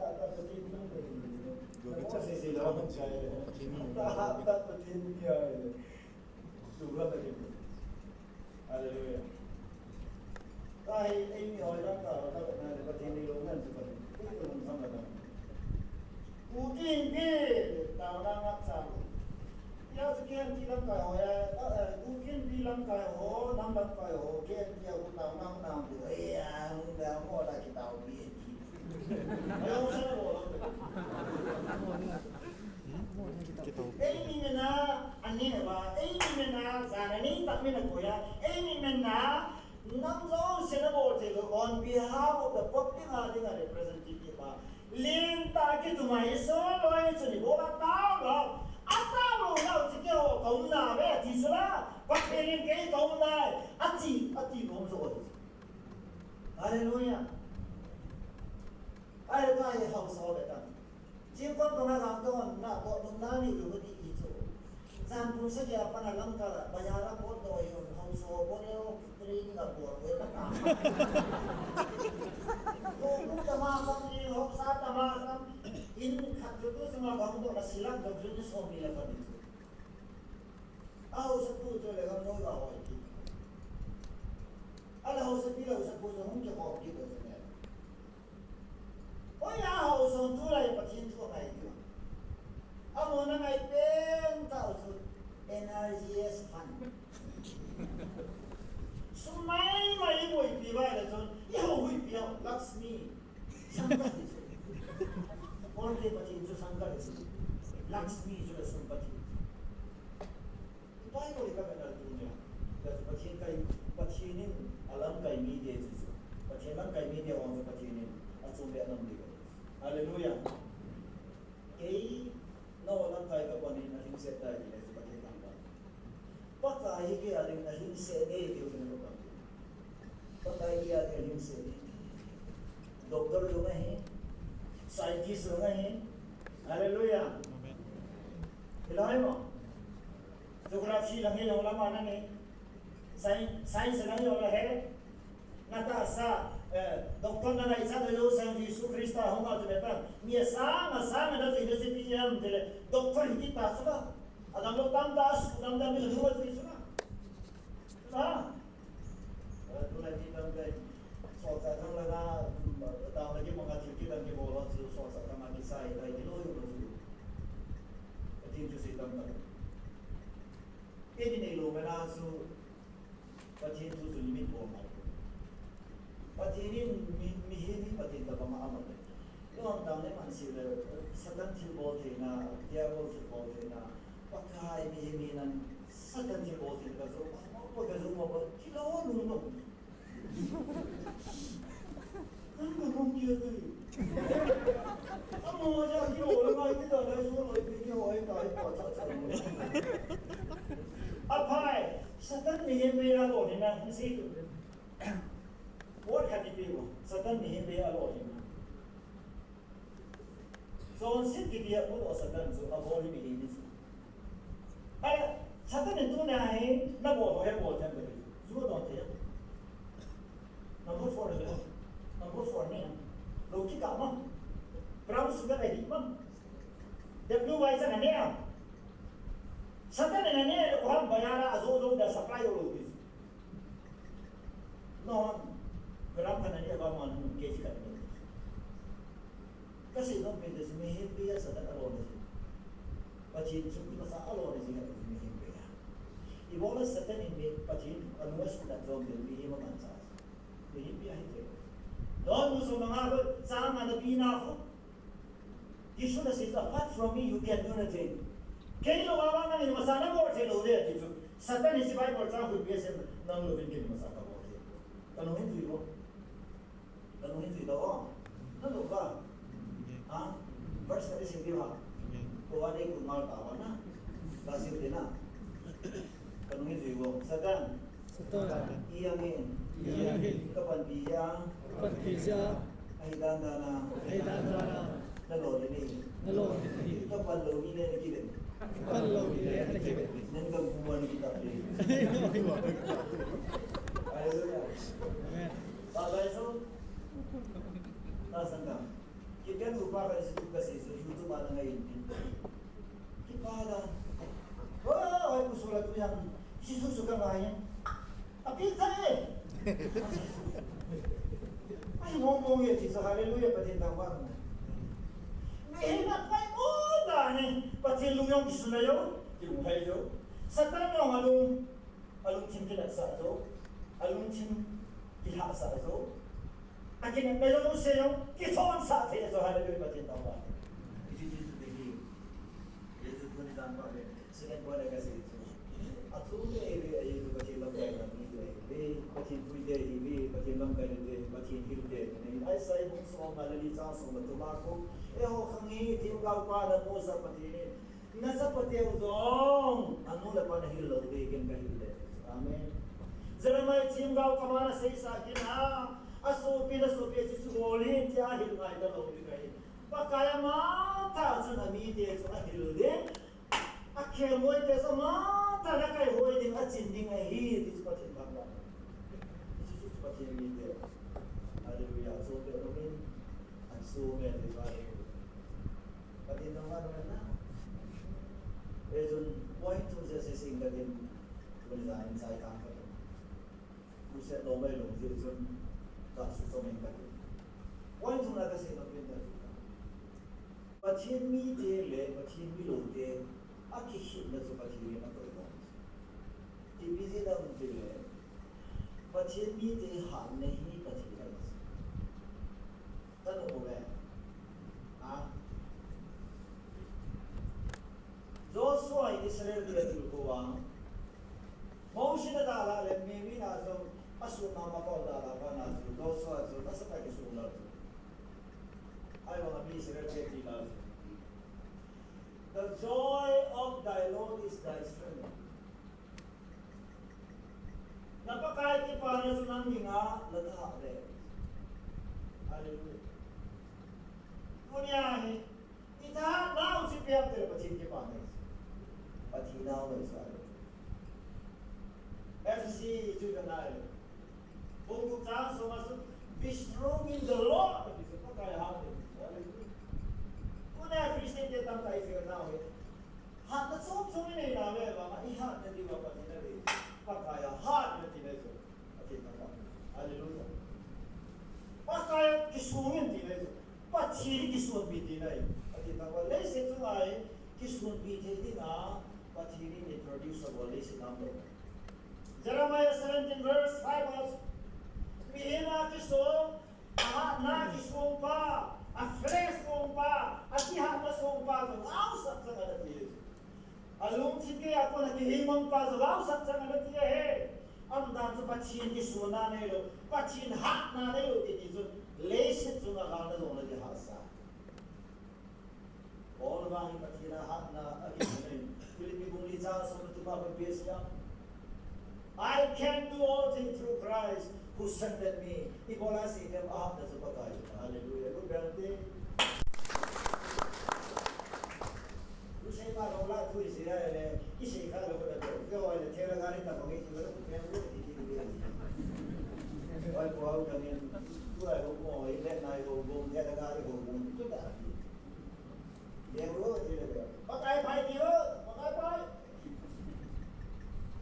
ta, ta, Pathen nang ta. Pathen ni. Hallelujah. Tahi, eimi hoi lamkai ho, na, na, Pathen ni lo ngan chu Pathen. Kuki Inpi, taona ngap cha. Ya chu K N T lamkai ho ya, eh, Kuki Inpi lamkai ho, nam lamkai ho, K N T a ku taona nang tu. Eh, ya, hung da mo la ki tao pi. Ayo sa na lo. Eimi mena, ani ba, eimi mena, jana ni tak mena ko ya, eimi mena, nam jouse na bol thei lou, on behalf of the public a dinga representative a. Lentah kiti mai so loi chu ni bol a tao lou. A tao lou lou chu keiho kaum na ve ti chu la. Pathen in kei kaum na. A ti, a ti nom jo. Hallelujah. Ai ta ye hausa ve ta. Chi kon ko na lam to na ko nung na ni lu ni i chu. Jan pung sa ya pa na lam ka la, ba ya la ko to yo hausa ko le o training a ko ko na ta. Ko ku ta ma ko ni hausa ta ma ko. In khat chu tu sa ma ko to na silang to chu ni so mi la ko ni. A hausa tu chu le ga mo ga ho ki. A la hausa pi la hausa ko so hung ke ko ki ko ne. Oi, a hausa tu lai Pathen thu ngai diu. Amahon angai pen tah u chu N R G S fund. Sum maimai i boipi uva ahile chun, i houhuipi a Lakshmi. Sangkah hi chu. Porke Pathen chu sangkah hi chu. Lakshmi chu le sum Pathen. Bible ka vet a tunia. Ka chu Pathen kai, Pathen in a lamkai mite chu chu. Pathen lamkai mite vang chu Pathen in achung le anam ding ahi. Hallelujah. Kei, nangho lamkai kapan in alhingset tai ti le chu Pathen lamkai. Pakai hi kei a ding alhingset e ti u chu na kapan. Pakai kei a ding alhingset e. Doctor jong ahi. Scientist jong ahi. Hallelujah. Amen. Hilai mo. Geography lang hi jong lama na ni. Science, science lang hi jong la he. Na tahsa, eh, doctor na lai sa lo sang Jesu Krista hung a tu beta. Mi sa, na sa, na tu ni si pi am te le. Doctor hi ta sa. Adam lo tam ta, su tam ta mi lo tu sa. Ha? Eh, tu lai ti tam te. So sa tam la na, ta la ki mo ka ti ki tam ki bo lo su so sa tam ki sa i lai ki lo yu lo su. Ti tu si tam ta. Ke ni nei lo me na su. Pathen thu chu limit bol ngai. Pathen in mi, mihem hi Pathen tabang a aman le. Lungdam le man si le, Satan thilbol theina, Diabol thilbol theina, Pakai mihem hi nan Satan thilbol theina ka jo, pa, pa, pa, ka jo, pa, pa, thil a lung lung. Kan ka hung kit e. Amo ja ki o la ngai ti da lai so lai ti ki o ai tai pa cha cha. Aphai, Satan mihem beiya lo ni na, si tu. What can it be? Satan mihem beiya lo ni na. Chonset kiti a pu lo Satan chu abol hi mihem ni chu. Ai, Satan in tuna hi, na bol ho he bol them bol. Ju don te. Number four le. Number four ni. Lo ki ka ma. Brown sugar le hi ma. W Y cha na ne a. Satan in na ne le ko ham bayara azo zo da supply lo ki. No, gram khat ani aba man ke ji khat ni. Ka sei nom pen te chu mihem beiya Satan a lo na ji. Pathen chu i masa a lo na ji ka mihem beiya. I bol a Satan in mi Pathen a nu a suna jom de mihem a man cha. Mihem beiya hi te. Don nu so manga ko cha ma na pi na ko. Jesu na says, "Apart from me, you can do nothing." Kei lo a nang in masa na bol thei lou de ti chu. Satan in si Bible chang hui pi a sem nang lo vin kei masa ka bol thei. Ka nung hin tui lo. Ka nung hin tui lo. Na lo ka. Ha? Verse ka di sim di ha. Ko wa dei ku mal ta wa na. Ka sim di na. Ka nung hin tui lo. Satan. Satan. I jang in. I jang in. Ka panpi jia. Ka panpi jia. Ahi dan dan a. Ahi dan dan a. Na lo le ni. Na lo le ni. Ka pan Lou ni le na kiven. Pan lou ni le na kiven. Nen ka bu wan kita pe. Hallelujah. Amen. Pasal itu. Pasal ka. Kita lupa ka situ ka situ YouTube ana ngai. Kipa da. Oh, ai ku sura tu yang. Situ suka ngai. Api thei. Ai, mong mong ye, Jesus, hallelujah, Pathen thangvah. Mihem apai mo dan in, Pathen lung jong kisun ahi jo, kilunglhai jo. Satan jong alung, alungthim kilatsah jo, alungthim kilhahsah jo. Akinepna jouse jong, kithonsah thei jo, hallelujah, Pathen thangvah. It is Jesus the King. Jesus tuni dan pa ve. Second point a kasei chu. Achom e ve, ahi chu Pathen lamkai na mi ve. Ve, Pathen puite hi ve, Pathen lamkai na ve, Pathen hilte na. Isaiah bung som le li chang som le thum a khu. Eiho khang hi themgao pa namosa Pathen e. Nachapateu jong, anu le apa nahil lou ding ken kahil ding. Amen. Jeremiah themgao kama naseisah kit a. Asopi, nasopi chu chu bol in tia hil ngai talou ding ahi. Pakai amatah chun amite chu ahil ding. Akhelngoi te chu amatah a kaihoi ding, achin ding ahi, ti chu Pathen thangvah. Ti chu, chu Pathen mite. Hallelujah. Achom e, achom e, hallelujah. Pathen thangvah na. Ejun point thum jeh seh sing katin. Tuni jeh in chai kang katin. Crusade lou mai lou jeh chun, ka suchom in kati. Point thum na kasei nom pen chu. Pathen mite le Pathen miloute, akikhehna chu Pathen in akoi lou. Ipi jeh ham itile, Pathen mite hatna hi Pathen in akoi. Tanu ve. Ha? Joshua in Israel te atilkhou a. Mose in adalha le Miriam in ajou, asutna mapao dalha pa na chu Joshua chu nasatah a kisun lou chu. Ahivang a mi Israel te atilha chu. The joy of thy Lord is thy strength. Na Pakai kipana chu nang dinga nathahat ahi. Hallelujah. Tunia hi, ithahatnau chu ipi ham itile Pathen kipana ahi. Pathen nau ahi. Ephesi chu ipi ham itile. Bung gup chang som a chu, be strong in the Lord. Ati chu Pakai hat ahi. Hallelujah. Tunia Christian te tamtah ipi ham itile. Hatna chom chom inei nau le, vang a ihatna diuva Pathen in adei. Pakai a hat in ati le chu. Ati tah a. Hallelujah. Pakai a kisong in ti le chu. Pathen kisonpi tina ahi. Ati tah a. Leiset chunga kisonpi thei dinga Pathen in introduce abol leiset a um lou. Jeremiah seventeen verse five a. Mihem a kisong Ahatna kisong pa, a flesh song pa, akihatna song pa, chu gaosap chang ana ti. Alungthim geiya kona kihei mang pa, chu gaosap chang ana ti ahi. Aumdan chu Pathen kisonna neilou, Pathen hatna neilou ti, ti chu leiset chunga galna jong ana ti hahsa. Paul vang hi Pathen a hatna akimu in, Philippi bung li chang som le thum a ipi asei em? I can do all things through Christ who strengthened me. Ibola asei em? Ahatna chu Pakai. Hallelujah. Lut bel te. Lut sei ma lo la thu isei a le, isei kha lou ka da. Kei ho le thela gari ta bang ei chu la ku pe lut ti ti ti. Oi, ko au ka ngen. Tu ai ho mo, i le nai ho bung, thela gari ho bung. Tu ta. Leng lou ti le, Pakai phai ti o, Pakai phai.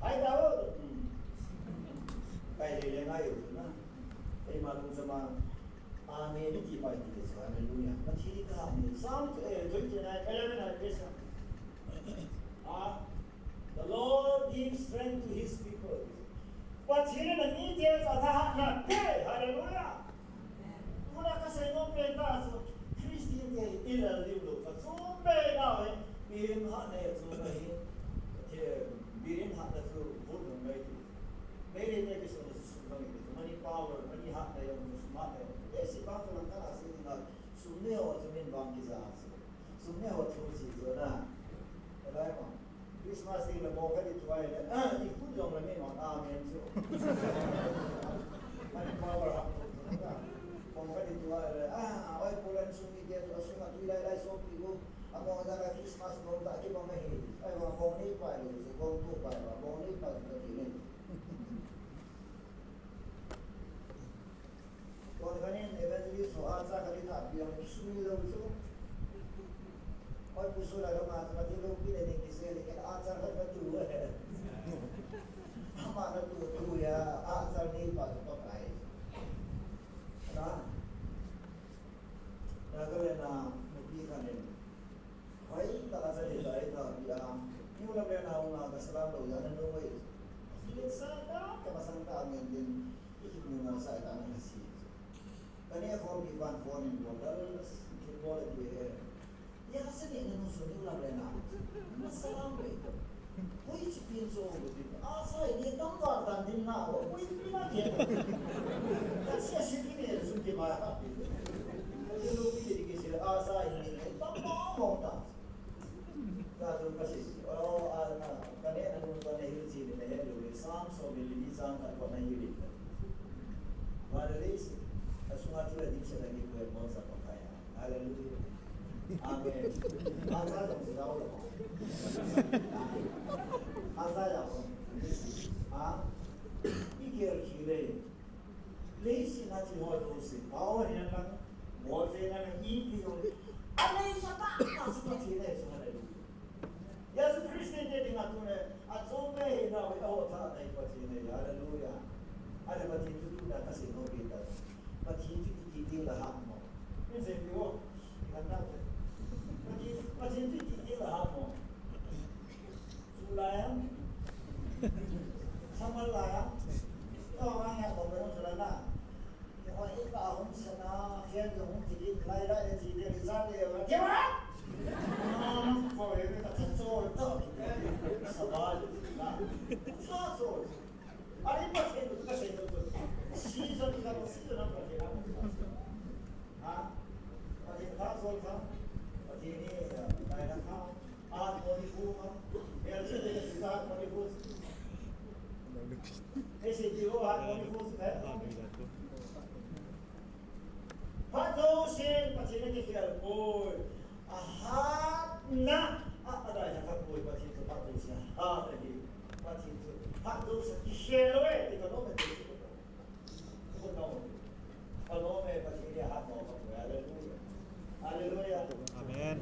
Phai ta o. Hmm. Kai le le ngai o na. Eima lungcham a. Amen ti phai ti le, hallelujah. Pathen kaha ni. Psalm, eh, twenty-nine, eleven a ipi asei em? Ah, the Lord gives strength to his people. Pathen in amite chu athahatna ape. Hallelujah. Tuna kasei nom pen tah chu, Christian te hi ilel diu lou, ka chom be nau hi, mihem hatna hi achom ahi, Pathen, mihem hatna chu vote jong ngai ti. Meitei te kisei chu sum jong ngai ti, money power, money hatna jong, sum hatna jong. Basic bang chu lang kana sei ding a, sum neo chu min vang kija chu. Sum neo thu chi chu na. Alai ma. Christmas ni le mo khat i tuai le, ah, i khut jong le mi ma, amen chu. Ani power up tu na. Mo khat i tuai le, ah, oi, Poland sung i ke tu, a sung a tui lai lai so pi gu. Abang jana Christmas bong ta kibang ahi. Ai, bang bong nei pai lou, bong tu pai, bang bong nei pai lou, ti nei. Kon kanin evangelist ho acha kali tha pi ang sumi lou chu. Oi, pusu la lou ma, ma ti lou pi le ni kisei le, ken acha khat ma tu. Ama na tu tu ya, acha ni pa tu pa kai. Na. Na ka le na, na pi kanin. Hoitah a chale lai ta pi a. Niu lam le nau nga ka salam lou ya na no wei. Filet sa ka, ka masang ka ngen din. Ikit niu nga sa ka na si. Kani a phone pi pan phone in bol dal, kin bol di he. Ya ka sa ni na nu so niu lam le na. Na salam wei. Hoi chi pin so wei. Asa ni tam va tan din na, o pui pi na ke. Ka sia si ni ne su ke ba ha pi. Ka lo pi de ke se asa ni ne tam ma mo ta. Ka tu ka si. O a na ka ne na nu ka ne hi si ne he lo ni sam so ni ni sam ka ko na hi ni. Ba de le si. A su ma tu le di se na ni ko mo sa ko ka ya. Hallelujah. Amen. Acha jong si dau lo. Acha ya lo. Ha? I ker ki le. Le si na ti ho lo si. Pao ni na. Mo se na na i ti ho. Amen. Sa ta ta su ta ti le. Hallelujah. Jesu Christi te ding a tu ne, a chom me hi na, a ho tha nei Pathen nei, hallelujah. Ale Pathen chu tu na ka sei nom pi ta. Pathen chu iti ding la ha mo. Min sei pi o, i kan ta te. Pathen, Pathen chu iti ding la ha mo. Chu la ya. Samal la ya. To ma ya ko me chu la na. Kihoi pa hung sana, khian ka hung ti lai lai le ti le, ri sa le, kihoi! Ah, ko le, ka cha cho to. Sa ba le, na. Cha cho. Ari pa se, ka se to. Si so ni ka, si so na pa se na. Ha? Pa se ka so ka. Pa se ni, lai na ka. Heart Manipur ma. Mel se de ka heart Manipur. Ei sei ti ho heart Manipur se. Phat jousen Pathen a kikhel poi. A hatna a, a dai kha poi Pathen chu phat jousen a hat ahi. Pathen chu phat jousen kikhel lou e ti ka nom e. Hallelujah. Hallelujah. Amen.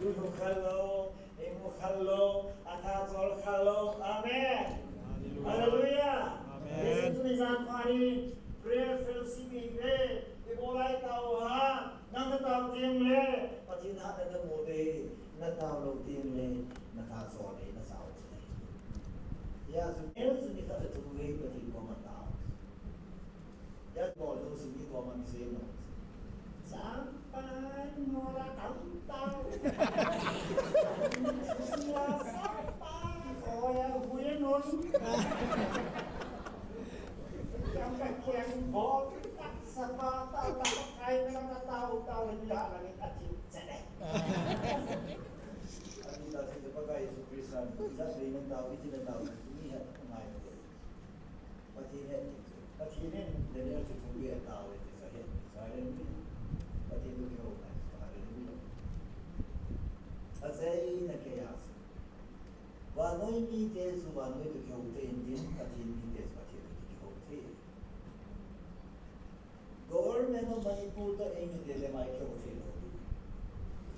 Amen. Hallelujah. Amen. Prayer fellowship hi ve. Ibolai tau ha. Nang na tau ting le. Pathen ha na na mo de. Na tau lou ting le. Na tau so le. Na sao le. Ya su. El su ni ka tu ve Pathen ko ma tau. Ya bol lou si mi ko man se no. Sampai mora tam tau. Sampai ko ya hui non. Yang ka kiang bol tak sapa tau tak kai na ka tau tau ni la ni ka chin sene. Ani ta si pa kai Jesu Christa, sa ni na tau, iti na tau, ni ha ngai. Pathen he ti chu. Pathen in Daniel chu thum vei a tao e ti chu ahi. Hallelujah. Pathen toh kihou ngai. Hallelujah. Achaina kei a chu. Vannoi mite chu vannoi toh kihou thei in tin, Pathen mite chu Pathen toh kihou thei. Government of Manipur toh eimite le mai kihou thei lou.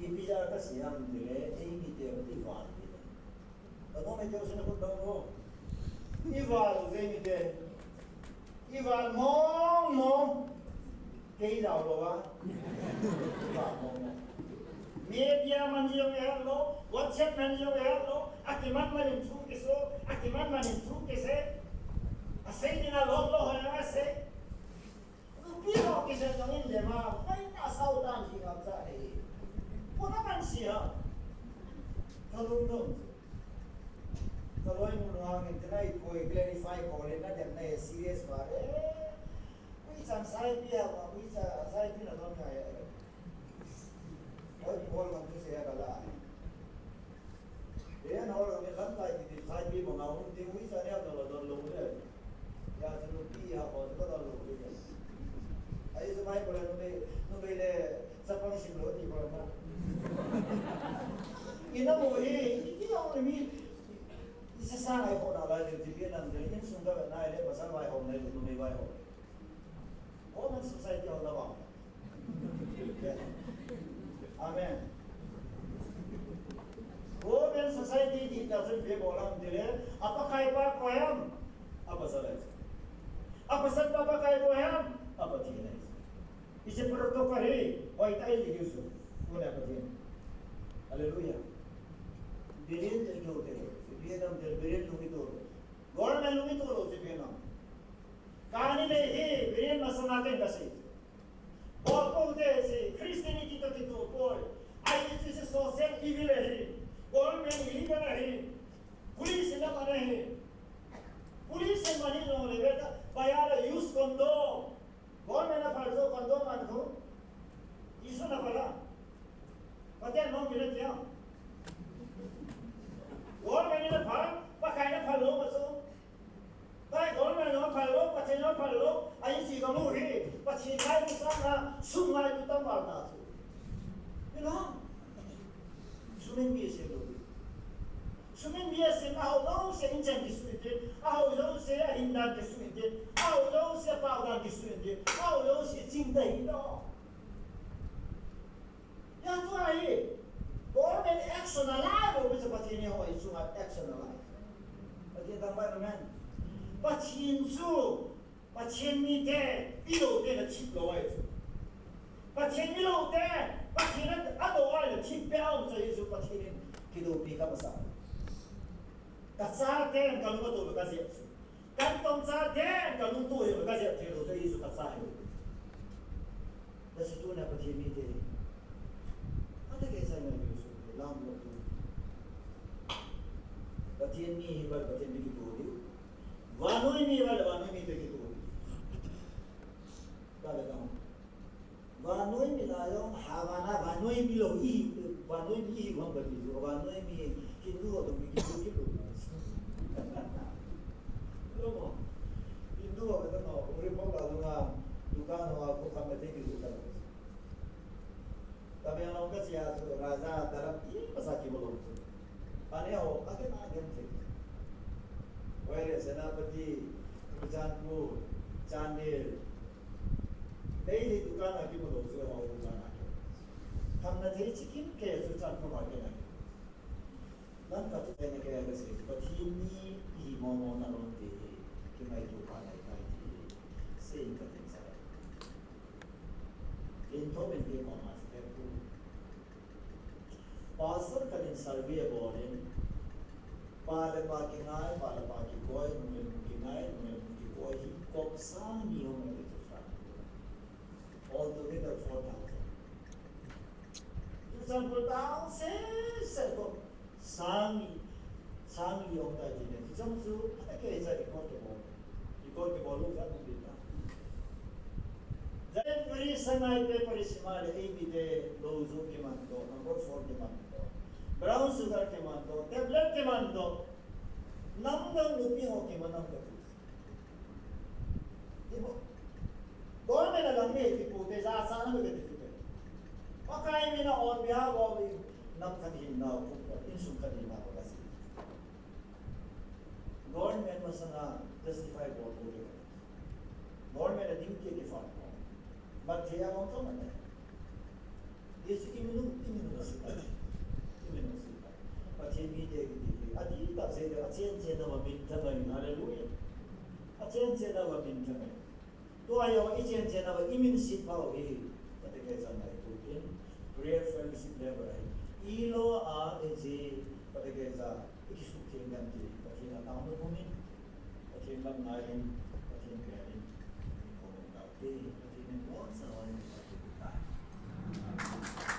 Ipi jeh a kasei ham tile, eimite toh i val thei. Ka nom e, keu sina khut dong lo. I val ve mite. I val mong mong. Kei dau lo va. I val mong mong. Media man jong e het lo, WhatsApp man jong e het lo, akiman man in thu kiso, akiman man in thu kise. Asei ding a lom lo ho jong asei. Nupi ho kisei jong in le ma, kai ta sao tan hi ngam cha le. Ko na kan si ha. Ka lung dong. Ka loi mun hang in tonight ko clarify ko le na dem na serious ba le. Ui chan sai pi ha ba, ui cha sai pi na dong kai. Oi, bol ngam tu se ya ka la. Yen hol ngam lam kai ti ti sai pi bang a um ti ui sa ne a to la don lo le. Ya sa lo pi ha ko sa don lo le. Ai sa mai ko le no be, no be le sa pang sim lo ti ko na. Ina mo hi, iti ang mi. Isa sa ngai ko na lai, ti pi nan, ti insung ka na ile, pasal vai ho na ile, numei vai ho. Ko man society ho na ba. Amen. Ko man society ti ta sun pe bolam ti le, apa kai pa ko yam, apa salai. Apa san pa pa kai ko yam, apa ti nai. Isi protocol hi, hoitah in ihiu chu. Tuna Pathen. Hallelujah. Biren te kyo te. Biren nam te biren lumi to. Government lumi to lo si biren nam. Kani le hi, biren masanga ken kasi. Bol ko te si, Christianity to kito poi. Ai si si social evil hi. Government illegal hi. Police na mana hi. Police mani lo le beta. Bayar use condom. Government a phal chu condom man khu. Isu na phala. Pathen nom mile tia. Government na phal, Pakai na phal lo ma chu. Pai government na phal lo, Pathen na phal lo, ai si ka mu hi, Pathen kai mu sa na, sum ngai tu tam val ta chu. You know? Sum in mi se lo. Sum in mi se na ho lo se in chen ki su in te, a ho lo se a hin dan ki su in te, a ho lo se pau dan ki su in te, a ho lo se ching dai no. Ya tu ai, government action a lai lo, bisa Pathen ni ho ai chunga action a lai. Pathen tang bai man. Pathen chu, Pathen mite, i lo te na thip lo ai chu. Pathen mi lo te, Pathen a, a lo ai na thip pe au chu Jesu Pathen in kidopi ka masa. Ka chate ka lo to ka je chu. Kan tong chate, kan lungtu hi ka jep thei lou, chu Jesu ka cha hi. Ka si tu na Pathen mite. Ata ke sa na Jesu, lam lo tu. Pathen mi hi ba Pathen mi ki tu di. Vannoi mi ba vannoi mite ki tu di. Ka le ka. Vannoi mi la jong, ha vana, vannoi mi lo i, vannoi mi i hung kati chu, vannoi mi Hindu ho to mi Hindu ki lo. Lo mo. Hindu ho kata no, uri mo la jong a, dukan ho a, ko kam te ki lo ta. Tamenglong ka sia chu, raja tarap i masa ki mo lo chu. Ane ho, ake na gen te. Where Senapati, Churachandpur, Chandel, Nei hi dukan a kimu lou chu, hoi dukan a kimu. Khamna thei chikim ke chu chan ko ma ke na. Nan ka tu na ke ka se, Pathen ni i mo mo na lon te, ki mai tu pa nai kai ti, se in ka ten sa. In tho ben ke mo ma se ku. Pastor khat in survey abol in, pa le pa kingai, pa le pa kikoi, nu le nu kingai, nu le nu kikoi, hi kop sang ni hung um e ti chu sang. Altogether four thousand. Chu sang four thousand se se ko sang ni. Sang li hung tai ti ne, ti chang chu, a ke cha record ke bol. Record ke bol lo cha hung di ta. January sangai pe pari sima le A B te lo zu ki man to, number four ki man to. Brown sugar ki man to, tablet ki man to. Nam dang nupi ho ki man nam ka tu. Ibo. Government a lang ni ti pu te ja sa na ka ti tu te. Pakai min a on behalf of nam khat hin na ku, insung khat hin na ka si. Government masanga justify bol bol le. Government a duty a kifah. But thei a long to man. Jesu iminu, iminu na sita. Iminu sita. Pathen mite kiti. Adi ta se a chen chen na ma min ta mai. Hallelujah. A chen chen na ma min ta mai. Tua jong i chen chen a i min sit pau hi, Pathen ke chan ngai tu in, prayer fellowship level hi. I lo a e ji, Pathen ke cha, i ki suk theng kan ti, Pathen a tang lo pum in, Pathen lam ngai in, Pathen ke in, ko ta ti, Pathen in ko sa wa in, Pathen ta.